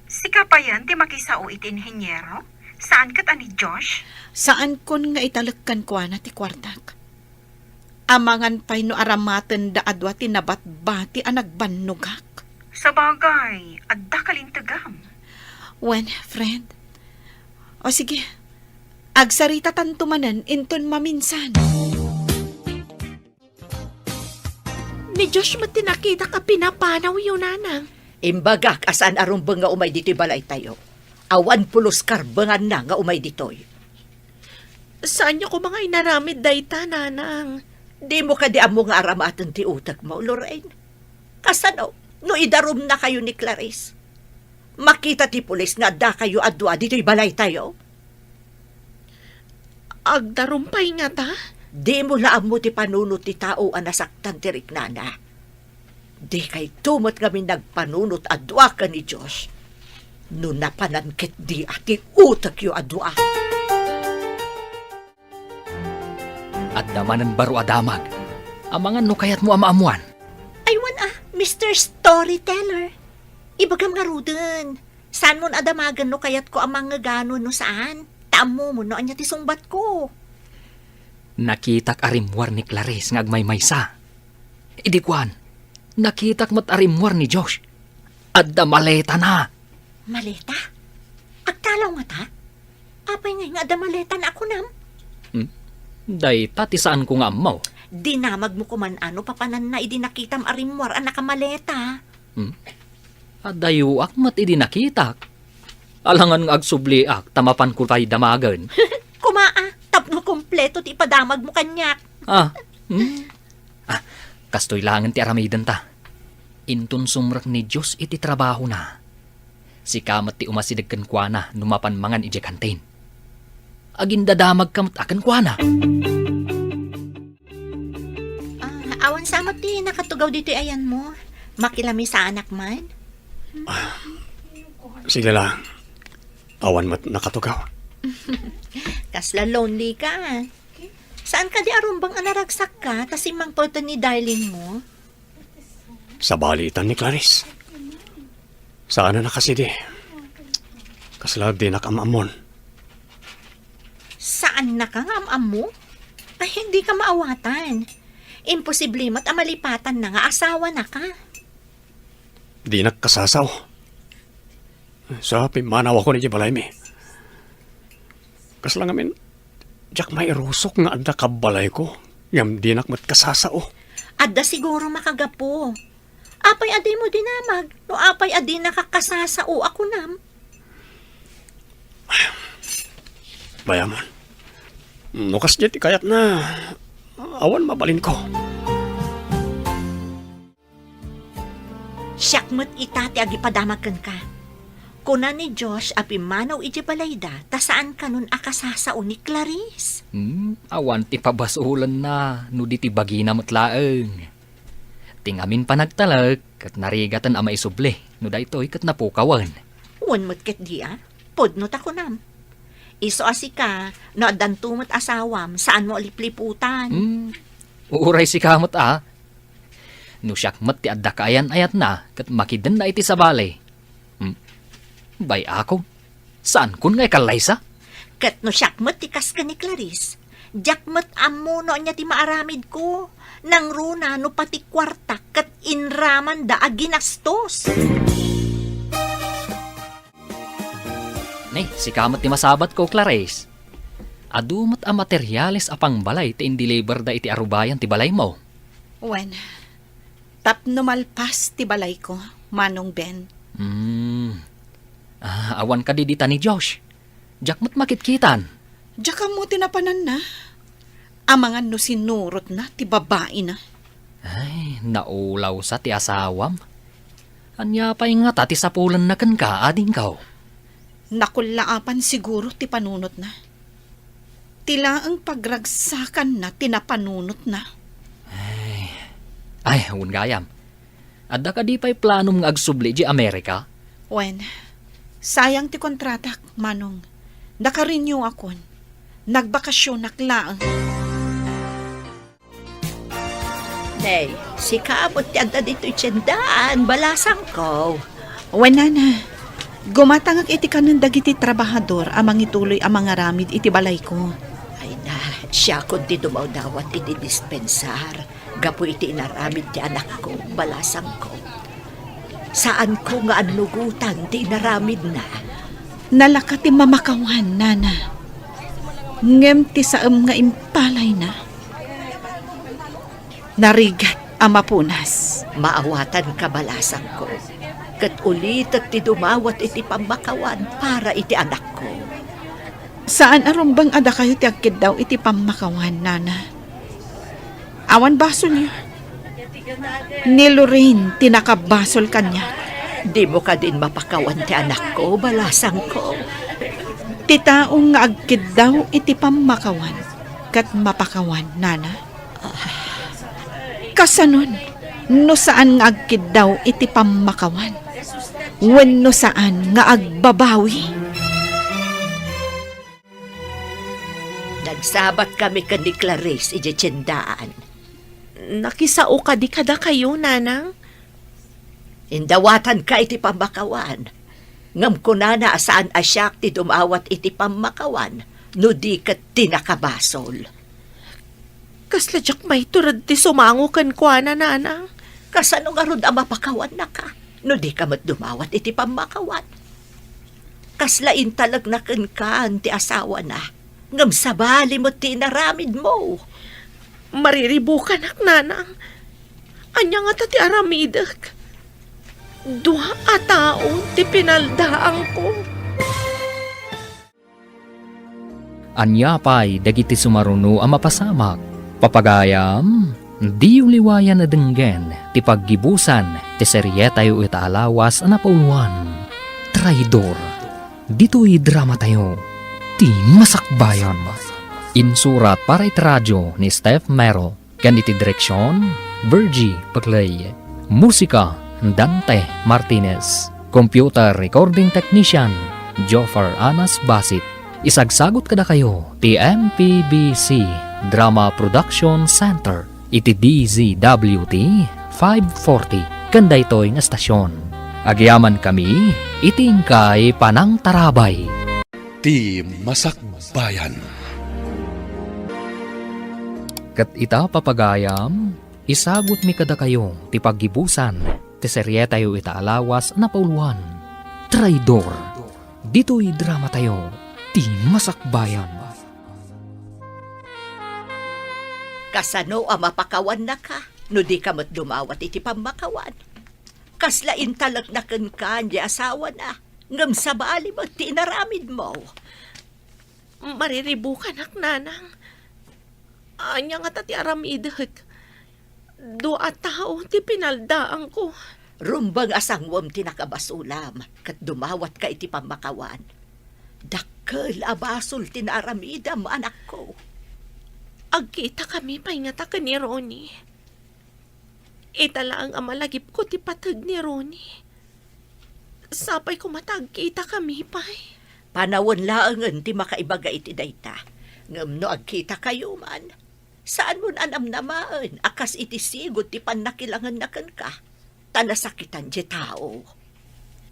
Sika payen ti makisao iti inhiniero? Saan ket a ni Josh? Saankon nga italek kenkuana ti kuartak. Amangan pay no aramatenda a dua ti nabatbati a nagbannogak. Sabagay, adda kalintegam. Wen, friend. O sige, agsaritatanto manen inton maminsan. Ni Josh met ti nakitak a pinapanawyo, Nanang. Imbagak a saan a rumbeng nga umay ditoy balaytayo. Awan pulos karbenganna nga umay ditoy. Saanyo koma nga inaramid dayta, Nanang? Dimo kadi ammo nga aramaten ti utekmo, Lorraine? Kasano no idarumnakayo ni Clarice? Makita ti pulis nga addakayo a dua ditoy balaytayo? Agdarum pay ngata? Dimo la ammo ti panunot ti tao a nasaktan ti riknana. Dikayto met ngamin nagpanunot a dua ken ni Josh. No napanan ketdi a ti utekyo a dua. Adda manen baro a damag. Amangan no kayatmo a maammuan. Aywan a, Mister Storyteller. Ibagam ngaruden. Saanmon a damagen no kayatko a mangngegano no saan. Ta ammomon no ania ti sungbatko. Nakitak a rimmuar ni Clarice nga agmaymaysa. Idi kuan, nakitak met a rimmuar ni Josh. Adda maletana. Maleta? Agtalaw ngata? Apay ngay nga adda maletana a kunam? Hmm? Dayta ti saanko nga ammo. Dinamagmo koman a no papananna idi nakitam a rimmuar a nakamaleta. Hmm? Adayoak met idi nakitak. Alangan nga agsubliak ta mapanko pay damagen. Koma a, tapno kompleto ti ipadamagmo kaniak. Ah, hmm? Ah, kastoy laengen ti aramidenta. Inton sumrek ni Josh iti trabahona, sika met ti umasideg kenkuana no mapan mangan idiay kantin. Agindadamagka met a kenkuana. Ah, awan sa met ti nakatugaw ditoy ayanmo. Makilamis saanak man? Sige la. Awan met nakatugaw. Kasla lonely ka. Saan kadi a rumbeng a naragsakka ta simmangpeten ni darling mo? Sabali itan ni Clarice. Saan a nakasidi. Kasla dinak am-ammon. Saannaka nga am-ammo? Ay, dika maawatan. Imposible met a malipatanna nga asawanaka. Dinak kasasao. Sa pimmanawakon idiay balaymi. Kasla ngamin, diak mairusok nga adda kabbalayko, ngem dinak met kasasao. Adda siguro makagapu. Apay a dimo dinamag, no apay a dinaka kasasao a kunam? Bayamon. No kasdiay ti kayatna, awan mabalinko. Siak met ita ti agipadamag kenka. Kuna ni Josh a pimmanaw idiay balayda ta saan kanon a kasasao ni Clarice. Hmm, awan ti pabasolenna no di ti bagina met laeng. Ti ngamin panagtalek ket narigaten a maisubli no daytoy ket napukawen. Wen met ketdi a, pudno ta kunam. Isu a sika, no addanto met asawam, saanmo a lipliputan. Hmm, uray sika met a. No siak met ti adda kaayan-ayatna ket makidenna iti sabali. Hmm. Bay-akon, saankon nga ikallaysa? Ket no siak met ti kas ken ni Clarice, diak met ammo no ania ti maaramidko. Nangruna no pati kuartak ket inramanda a ginastos. Ni, sika met ti masabatko, Clarice. Adu met a materiales a pangbalay ti indeliverda iti arubayan ti balaymo. Wen, tapno malpas ti balayko, Manong Ben. Hmm. Ah, awan kadi dita ni Josh? Diak met makitkitan. Diak ammo ti napananna. Amangan no sinurotna ti babaina. Ay, naulawsa ti asawam. Ania pay ngata ti sapulenna kenka, adingko? Nakullaapan siguro ti panunotna. Ti laeng pagragsakanna ti napanunotna. Ay, ay, wen gayam. Adda kadi pay planom nga agsubli idiay Amerika? Wen, sayang ti kontratak, Manong. Naka-renew akon. Nagbakasionak laeng. Nay, sika met ti adda ditoy tiendaan, balasangko. Wen, nana. Gumatangak iti kanen dagiti trabahador a mangituloy a mangaramid iti balayko. Ay na, Siakon ti dumawdawat iti dispensar gapu iti inaramid ti anakko, balasangko. Saanko nga annugotan ti inaramidna. Nalaka ti mamakawan, nana. Ngem ti saem nga impalayna, narigat a mapunas. Maawatanka, balasangko, ket ulitek ti dumawat iti pammakawan para iti anakko. Saan a rumbeng a dakayo ti agkiddaw iti pammakawan, nana. Awan basolyo. Ni Lorraine ti nakabasol kaniak. Dimo kadin mapakawan ti anakko, balasangko. Ti tao nga agkiddaw iti pammakawan ket mapakawan, nana. Kasanon, no saan nga agkiddaw iti pammakawan, wenno saan nga agbabawi? Nagsabatkami ken ni Clarice idiay tiendaan. Nakisao kadi kadakayo, nanang? Indawatanka iti pammakawan. Ngem kunana a saan a siak ti dumawat iti pammakawan, no di ket ti nakabasol. Kasla diak maitured ti sumango kenkuana, nanang. Kasano ngarud a mapakawannaka, no dika met dumawat iti pammakawan? Kasla intalekna kenka ti asawana, ngem sabali met ti inaramidmo. Mariribukanak, nanang. Ania ngata ti aramidek? Dua a tao ti pinaldaangko. Ania pay dagiti sumaruno a mapasamak? Papagayam, diyo liwayan a denggen ti paggibusan ti serietayo ita a lawas a napauluan, Traidor. Ditoy dramatayo, Ti Masakbayan. Insurat para iti radio ni Steph Mero. Ken iti direksion, Virgie Paclay. Musika, Dante Martinez. Computer recording technician, Joffer Anas Basit. Isagsagut kadakayo ti M P B C Drama Production Center iti D Z W T five forty ken daytoy nga estasion. Agyamankami iti inkay panangtarabay. Ti Masakbayan. Ket ita, papagayam, isagutmi kadakayo ti paggibusan ti serietayo ita a lawas a napauluan, Traidor. Ditoy dramatayo, Ti Masakbayan. Kasano a mapakawannaka no dika met dumawat iti pammakawan? Kasla intalekna kenka ti asawana, ngem sabali met ti inaramidmo. Mariribukanak, nanang. Ania ngata ti aramidek? Dua a tao ti pinaldaangko. Rumbeng a sanguem ti nakabasolam, ket dumawatka iti pammakawan. Dakkel a basol ti naaramidam, anakko. Agkitakami pay ngata ken ni Ronnie. Ita laeng a malagipko ti pateg ni Ronnie. Sapay koma ta agkitakami pay. Panawen laengen ti makaibaga iti dayta. Ngem no agkitakayo man, saanmon a namnamaen a kas iti sigud ti pannakilangenna kenka, ta nasakitan ti tao.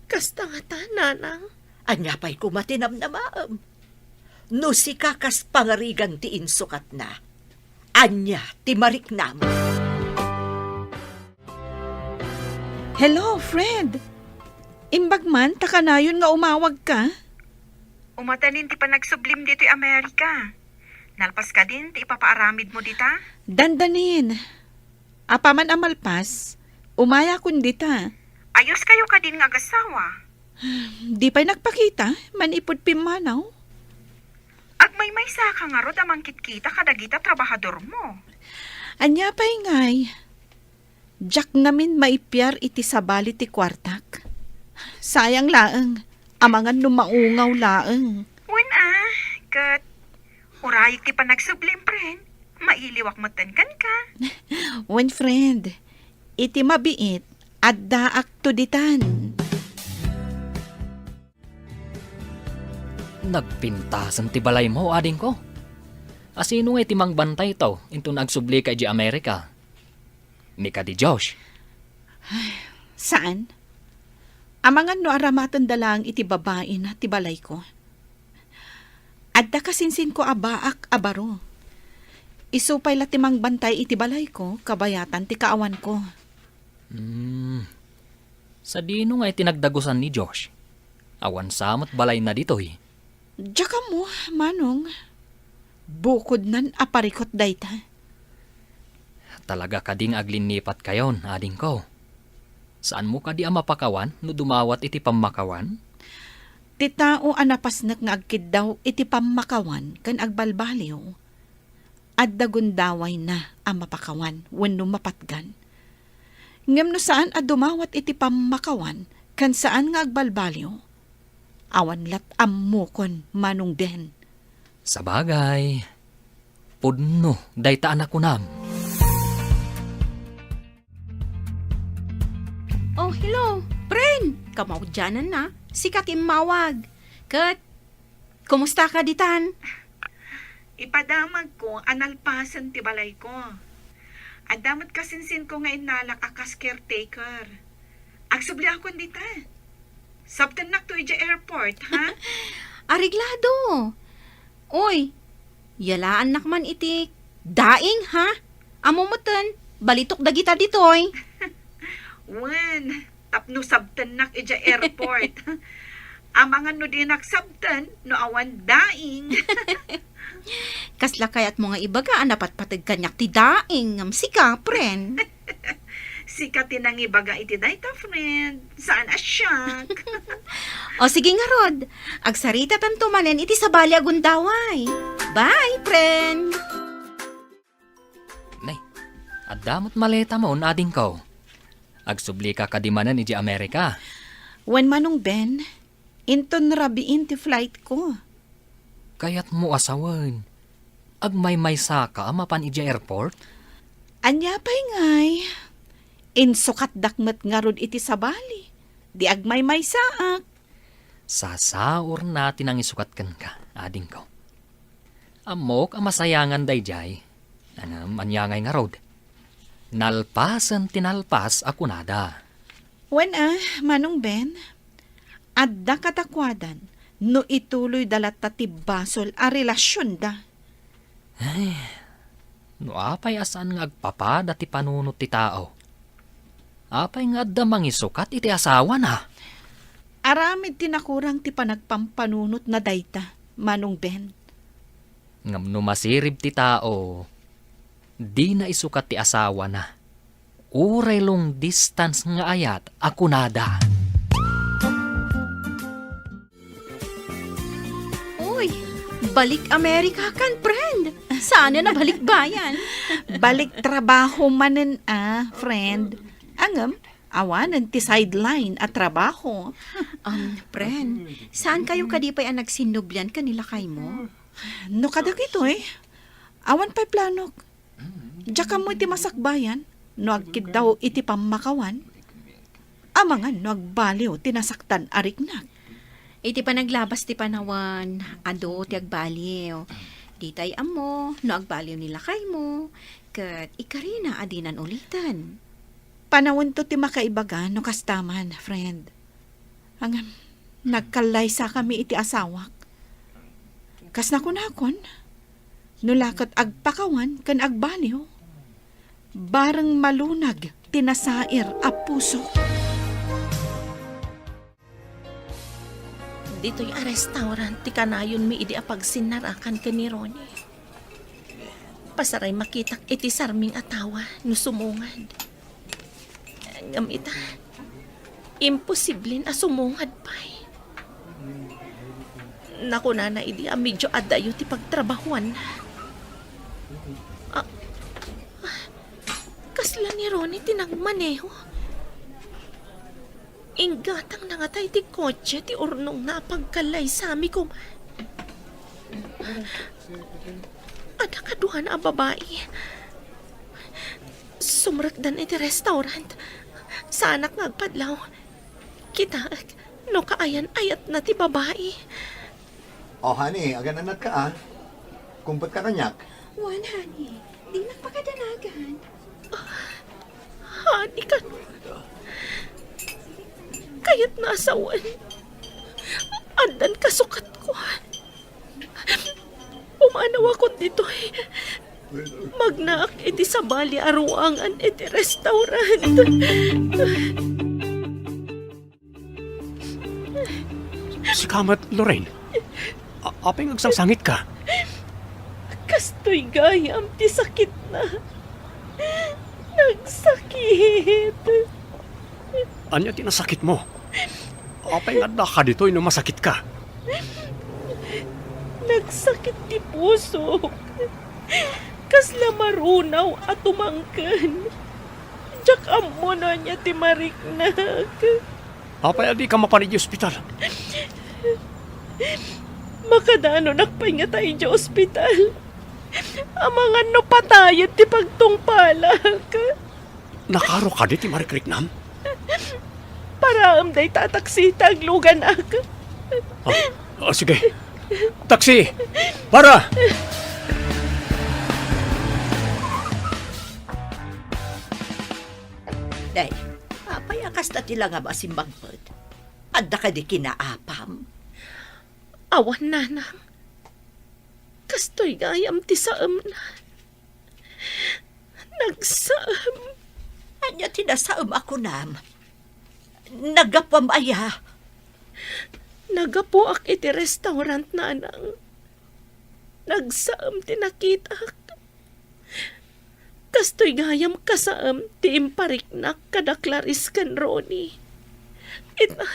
Kasta ngata, nanang. Ania pay koma ti namnamaem? No sika kas pangarigan ti insukatna, ania ti mariknam? Hello, Fred! Imbag man ta kanayon nga umawagka? Umadanin ti panagsublim ditoy Amerika. Nalpas kadin ti ipapaaramidmo dita? Dandanin. Apaman a malpas, umayakon dita. Ayoskayo kadin nga agassawa? Di pay nagpakita, manipud pimmanaw. Agmaymaysaka ngarud a mangkitkita kadagita trabahadormo. Ania pay ngay? Diak ngamin maipiar iti sabali ti kuartak. Sayang laeng, amangan no maungaw laeng. Wen a, ket urayek ti panagsublim, friend. Mailiwak metten kenka. Wen, friend, iti mabiit, addaakto ditan. Nagpintasen ti balaymo, adingko. Asino ngay ti mangbantayto inton agsublika idiay Amerika? Ni kadi Josh? Saan. Amangan no aramatenda laeng iti babaina ti balayko. Adda kasinsinko a baak a baro. Isu pay la ti mangbantay iti balayko, kabayatan ti kaawanko. Hmm. Sadino nga iti nagdagusan ni Josh? Awan sa met balayna ditoy. Diak ammo, Manong. Bukodnan a parikut dayta. Talaga kadi nga aglinnipatkayon, adingko? Saanmo kadi a mapakawan no dumawat iti pammakawan? Ti tao a napasnek nga agkiddaw iti pammakawan ken agbalbaliw, adda gundawayna a mapakawan wenno mapatgan. Ngem no saan a dumawat iti pammakawan ken saan nga agbalbaliw, awan lat ammokon, Manong Ben. Sabagay, pudno dayta a nakunam. Oh, hello, friend! Kamaudiananna, sika ti immawag. Ket, kumusta ka ditan? Ipadamagko a nalpasen ti balayko. Adda met kasinsinko nga innalak a kas caretaker. Agsubliakon dita. Sabtennak to idiay airport, ha? Areglado. Oy, yalaannak man iti daing, ha? Ammo metten, balitok dagita ditoy. Wen, tapno sabtennak idiay airport. Amangan no dinak sabten no awan daing. Kasla kayatmo nga ibaga a napatpateg kaniak ti daing ngem sika, friend? Sika ti nangibaga iti dayta, friend. Saan a siak. O sige ngarud, agsaritatanto manen iti sabali a gundaway. Bye, friend! Ne, adda met maletamon, adingko. Agsublika kadi manen idiay Amerika? Wen, Manong Ben, inton rabiin ti flightko. Kayatmo a sawen, agmaymaysaka a mapan idiay airport? Ania pay ngay? Insukatdak met ngarud iti sabali. Di agmaymaysaak. Sasaurna ti nangisukat kenka, adingko. Ammok a masayangan daydiay. Ngem ania ngay ngarud? Nalpasen ti nalpas a kunada. Wen a, Manong Ben, adda kadakuadan no ituloyda latta ti basol a relasionda. Ay, no apay a saan nga agpapada ti panunot ti tao? Apay nga adda mangisukat iti asawana? Aramid ti nakurang ti panagpampanunotna dayta, Manong Ben. Ngem no masirib ti tao, dina isukat ti asawana. Uray long distance nga ayat a kunada. Uy, balik Amerika kan, friend. Saan a nabalik bayan? Balik trabaho manen a, friend. Ngem, awanen ti sideline a trabaho. Um, friend, saan kayo kadi pay a nagsinnublian ken ni lakaymo? No kadagitoy, awan pay planok. Diak ammo iti masakbayan no agkiddaw iti pammakawan. Amangan no agbaliw ti nasaktan a riknak. Iti panaglabas ti panawen, adu ti agbaliw. Ditay ammo no agbaliw ni lakaymo, ket ikarina a dinan uliten. Panawento ti makaibaga no kasta man, friend. Ngem, nagkallaysakami iti asawak. Kas nakunakon, no la ket agpakawan ken agbaliw, bareng malunag ti nasair a pusok. Ditoy a restaurant ti kanayonmi idi a pagsinnarakan ken ni Ronnie. Pasaray makitak iti sarming a tawa no sumungad. Ngem ita, imposible a sumungad pay. Nakunana idi a medyo adayo ti pagtrabahuanna. Ah, ah, kasla ni Ronnie ti nagmaneho. Inggatangna ngata iti kotse ti urnongna a pagkallaysami koma. Adda kaduana a babai. Sumrekdan iti restaurant. Saanak nga agpadlaw. Kitaek no kaayan-ayatna ti babai. Oh, honey, agan-annatka, a. Kumpetka kaniak. Wen, honey. Dinak pakadanagan. Honey, kano? Kayatna a sawen. Addan kasukatko. Pumanawakon ditoy. Magnaak iti sabali a ruangan iti restaurant. Sika met, Lorraine. A-, apay nga agsangsangitka? Kastoy gayam ti sakitna. Nagsakit. Ania ti nasakitmo? Apay nga addaka ditoy no masakitka? Nagsakit ti pusok. Kasla marunaw a tumangken. Diak ammo no ania ti mariknak. Apay a dika mapan idiay ospital? Makadanonak pay ngata idiay ospital. Amangan no patayen ti pagtungpalak. Nakaro kadi ti marikriknam? Paraem dayta a taksi ta agluganak. Ah, ah, sige. Taksi! Para! Day, apay a kasta ti langam a simmangpet? Adda kadi kinaapam? Awan, nanang. Kastoy gayam ti saemna. Nagsaem. Ania ti nasaem a kunam? Naggapuam aya? Naggapuak iti restaurant, nanang. Nagsaem ti nakitak. Kastoy gayam kasaem ti impariknak kada Clarice ken Ronnie. Ita,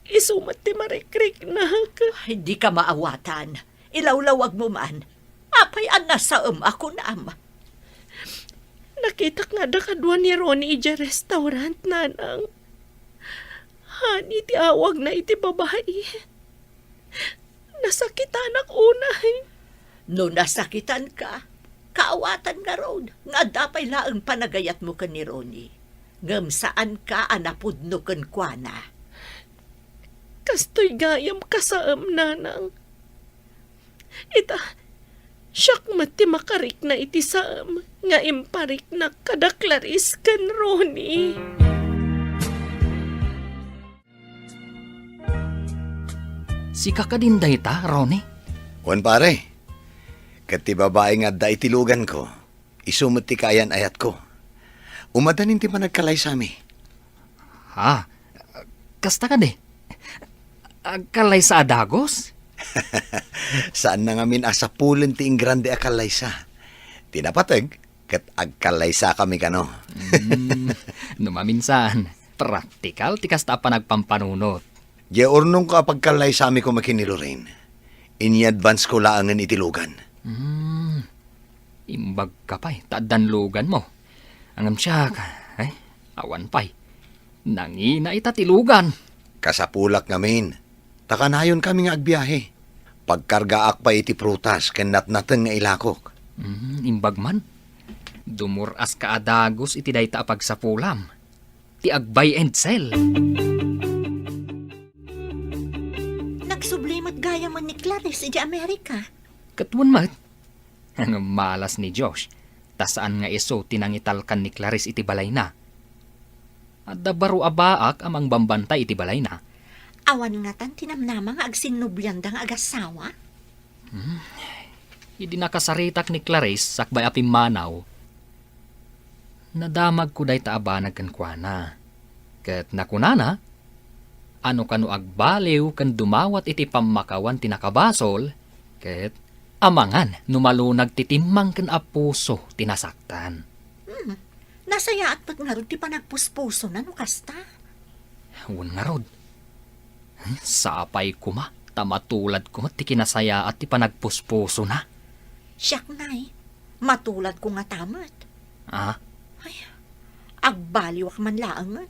isu met ti marikriknak. Ay, dika maawatan. Ilawlawagmo man. Apay a nasaem a kunam? Nakitak nga adda kadua ni Ronnie idiay restaurant, nanang. Honey ti awagna iti babai. Nasakitanak unay. No nasakitanka, kaawatan ngarud nga adda pay laeng panagayatmo ken ni Ronnie. Ngem saanka a napudno kenkuana. Kastoy gayam kasaem, nanang. Ita, siak met ti makarikna iti saem nga impariknak kada Clarice ken Ronnie. Sika kadin dayta, Ronnie? Wen, pare. Ket ti babai nga adda iti luganko, isu met ti kaayan-ayatko. Umadanin ti panagkalaysami. Ha? Kasta kadi? Agkalaysa a dagus? Saanna ngamin a sapulen ti ingrande a kalaysa. Ti napateg, ket agkalaysakami kano. Mm, no maminsan, praktikal ti kasta a panagpampanunot. Diay urnongko a pagkalaysami koma ken ni Lorraine, ini-advance ko laengen iti lugan. Mm, imbagka pay ta addan luganmo. Ngem siak, ay, awan pay. Nangina ita ti lugan. Kasapulak ngamin, ta kanayonkami nga agbiahe. Pagkargaak pay iti prutas ken natnateng nga ilakok. Mm, imbag man. Dumur-aska a dagus iti dayta a pagsapulam. Ti ag-buy and sell. Nagsubli met gayamen ni Clarice idiay Amerika. Ket wen met. Ngem malas ni Josh, ta saan nga isu ti nangitalkan ni Clarice iti balayna. Adda baro a baak a mangbambantay iti balayna. Awan ngatan ti namnama nga agsinnublianda nga agassawa? Hmm. Idi nakasaritak ni Clarice sakbay a pimmanaw, nadamagko dayta a banag kenkuana. Ket nakunana, a no kano agbaliw ken dumawat iti pammakawan ti nakabasol, ket amangan no malunag ti timmang ken a puso ti nasaktan. Hmm. Nasayaat met ngarud ti panagpuspusona no kasta. Wen ngarud. Sapay koma ta matuladko met ti kinasayaat ti panagpuspusona. Siak, nay, matuladko ngata met. Ah? Ay, agbaliwak man laengen.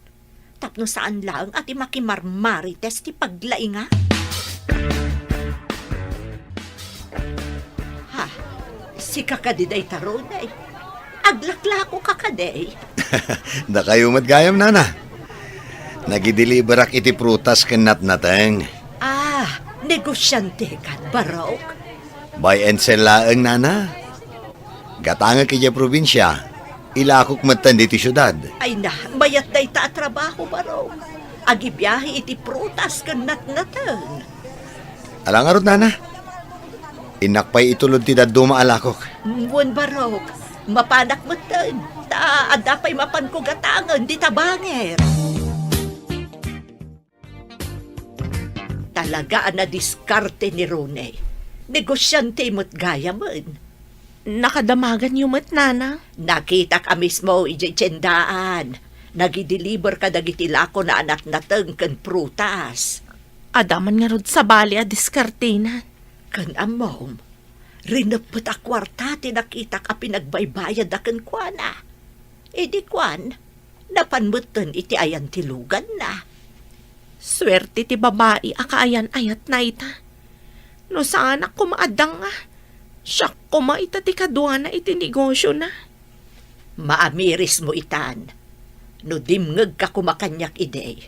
Tapno saan laeng a ti makimarmarites ti paglaingak. Ha? Sika kadi dayta, Ronnie? Aglaklakoka kadi? Dakayo met gayam, nana. Nagideliverak iti prutas ken natnateng. Ah, negosiantekan, barok? Buy and sell laeng, nana. Gatangek idiay probinsia, ilakok metten ditoy siudad. Ay na, mayat dayta a trabaho, barok. Agibiahe iti prutas ken natnateng. Ala ngarud, nana. Innak pay itulod ti dadduma a lakok. Wen, barok. Mapanak metten. Ta adda pay mapanko gatangen dita banger. Talaga a nadiskarte ni Ronnie. Negosiante met gayamen. Nakadamaganyo met, Nana? Nakitak a mismo idiay tiendaan. Nagideliver kadagiti lakona a natnateng ken prutas. Adda man ngarud sabali a diskartena. Ken ammom, rineppet a kuarta ti nakitak a pinagbaybayadda kenkuana. Idi kuan, napan metten iti ayan ti luganna. Suerte ti babai a kaayan-ayatna ita. No saanak koma a danga, siak koma ita ti kaduana iti negosiona. Maamirismo itan, no dimngegka koma kaniak idi.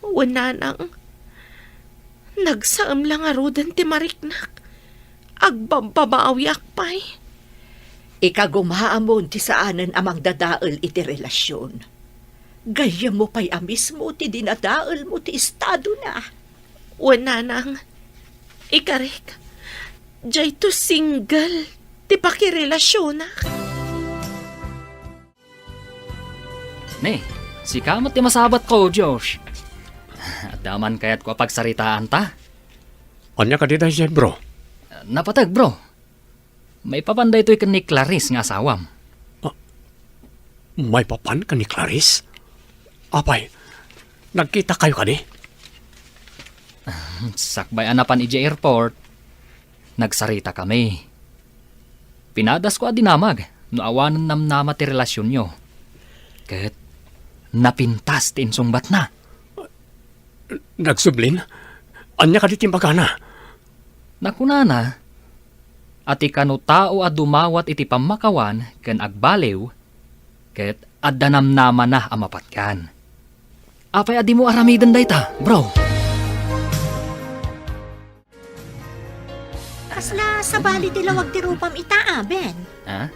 Wen, Nanang, nagsaem la ngaruden ti mariknak. Agbabbabawiak pay. Ikagumaamon ti saanen a mangdadael iti relasion. Gayyemmo pay a mismo ti dinadaelmo ti estadona. Wen, Nanang, ikarik, dayto single ti pakirelasionak. Ne, sika met ti masabatko, Josh. Adda man kayatko a pagsaritaanta? Ania kadi daydiay, bro? Napateg, bro. Maipapan daytoy ken ni Clarice nga asawam. Ah, maipapan ken ni Clarice? Apay, nagkitakayo kadi? Sakbay a napan idiay airport, nagsaritakami. Pinadasko a dinamag no awanen namnama ti relasionyo. Ket napintas ti insungbatna. Nagsublin? Ania kadi ti imbagana? Nakunana a ti kano tao a dumawat iti pammakawan ken agbaliw, ket adda namnamana a mapatgan. Apay a dimo aramiden dayta, bro? Kasla sabali ti lawag ti rupam ita, a, Ben? Ha?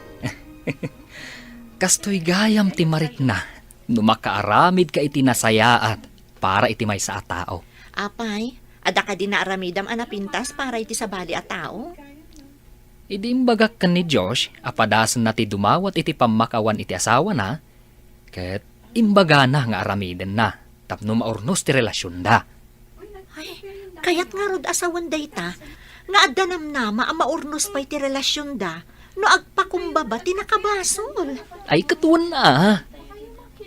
Kastoy gayam ti marikna no makaaramidka iti nasayaat para iti maysa a tao. Apay, adda kadi naaramidam a napintas para iti sabali a tao? Idi imbagak ken ni Josh a padasenna ti dumawat iti pammakawan iti asawana, ket imbagana nga aramidenna tapno maurnos ti relasionda. Ay, kayat ngarud a sawen dayta nga adda namnama a maurnos pay ti relasionda no agpakumbaba ti nakabasol. Ay, ket wen a.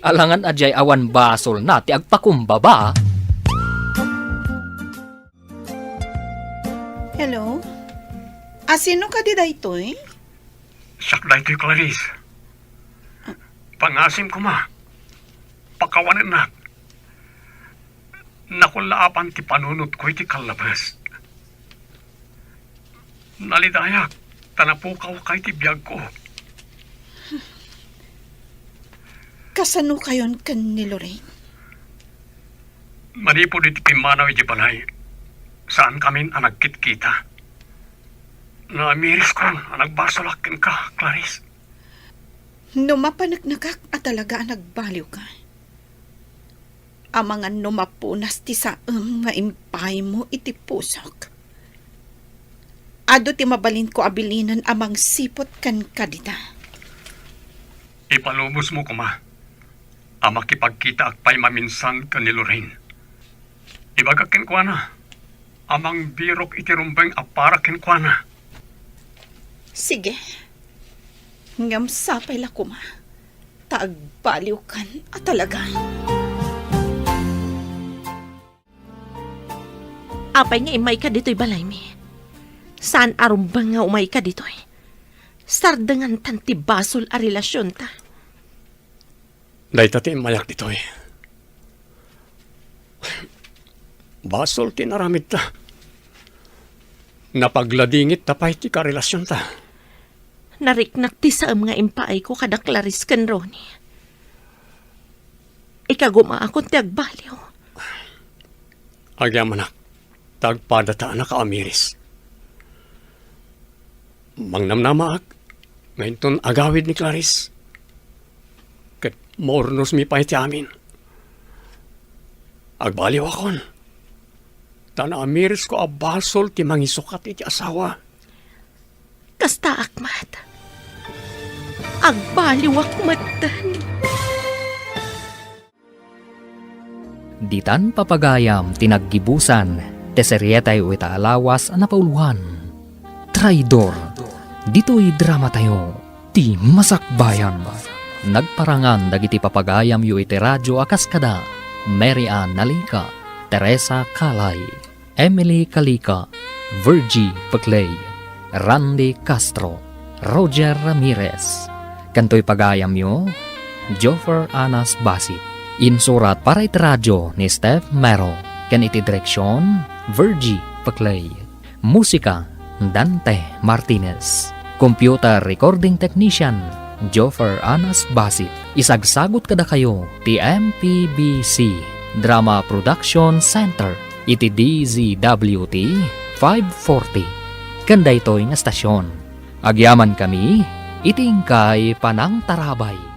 Alangan a diay awan basolna ti agpakumbaba. Hello? A, sino kadi daytoy? Siak daytoy, Clarice. Pangasim koma. Pakawanennak. Nakullaapan ti panunotko iti kallabes. Nalidayak ta napukawka iti biagko. Kasanokayon ken ni Lorraine? Manipud iti pimmanaw iti balay, saankamin a nagkitkita. Naamiriskon a nagbasolak kenka, Clarice. No mapaneknekak a talaga a nagbaliwka, amangan no mapunas ti saem nga impaaymo iti pusok, adu ti mabalinko a bilinen a mangsiput kenka dita. Ipalubosmo koma a makipagkitaak pay maminsan ken ni Lorraine. Ibagak kenkuana a mangbirok iti rumbeng a para kenkuana. Sige. Ngem sapay la koma ta agbaliwkan a talaga. Apay nga immayka ditoy balaymi? Saan a rumbeng nga umayka ditoy? Sardengantan ti basol a relasionta. Dayta ti immayak ditoy. Basol ti inaramidta. Napagladingitta pay ti karelasionta. Nariknak ti saem nga impaayko kada Clarice ken Ronnie. Ikagumaakon ti agbaliw. Agyamanak, ta agpadata a nakaamiris. Mangnamnamaak nga inton agawid ni Clarice, ket maurnosmi pay ti amin. Agbaliwakon. Ta naamiresko a basol ti mangisukat iti asawa. Kastaak met. Agbaliwak metten. Ditan papagayam ti naggibusan ti serietayo ita a lawas a napauluan, Traidor. Ditoy dramatayo, ti Masakbayan. Nagparangan dagiti papagayamyo iti radio a kas kada Mary Ann Nalica, Teresa Calay, Emily Calica, Virgie Peclay, Randy Castro, Roger Ramirez. Ken toy pagayamyo, Joffer Anas Basit. Insurat para iti radio ni Steph Mero, ken iti direksion, Virgie Peclay. Musika, Dante Martinez. Computer recording technician, Joffer Anas Basit. Isagsagut kadakayo ti M P B C Drama Production Center iti D Z W T five forty. Ken daytoy nga stasyon, agyamankami iti inkay panangtarabay.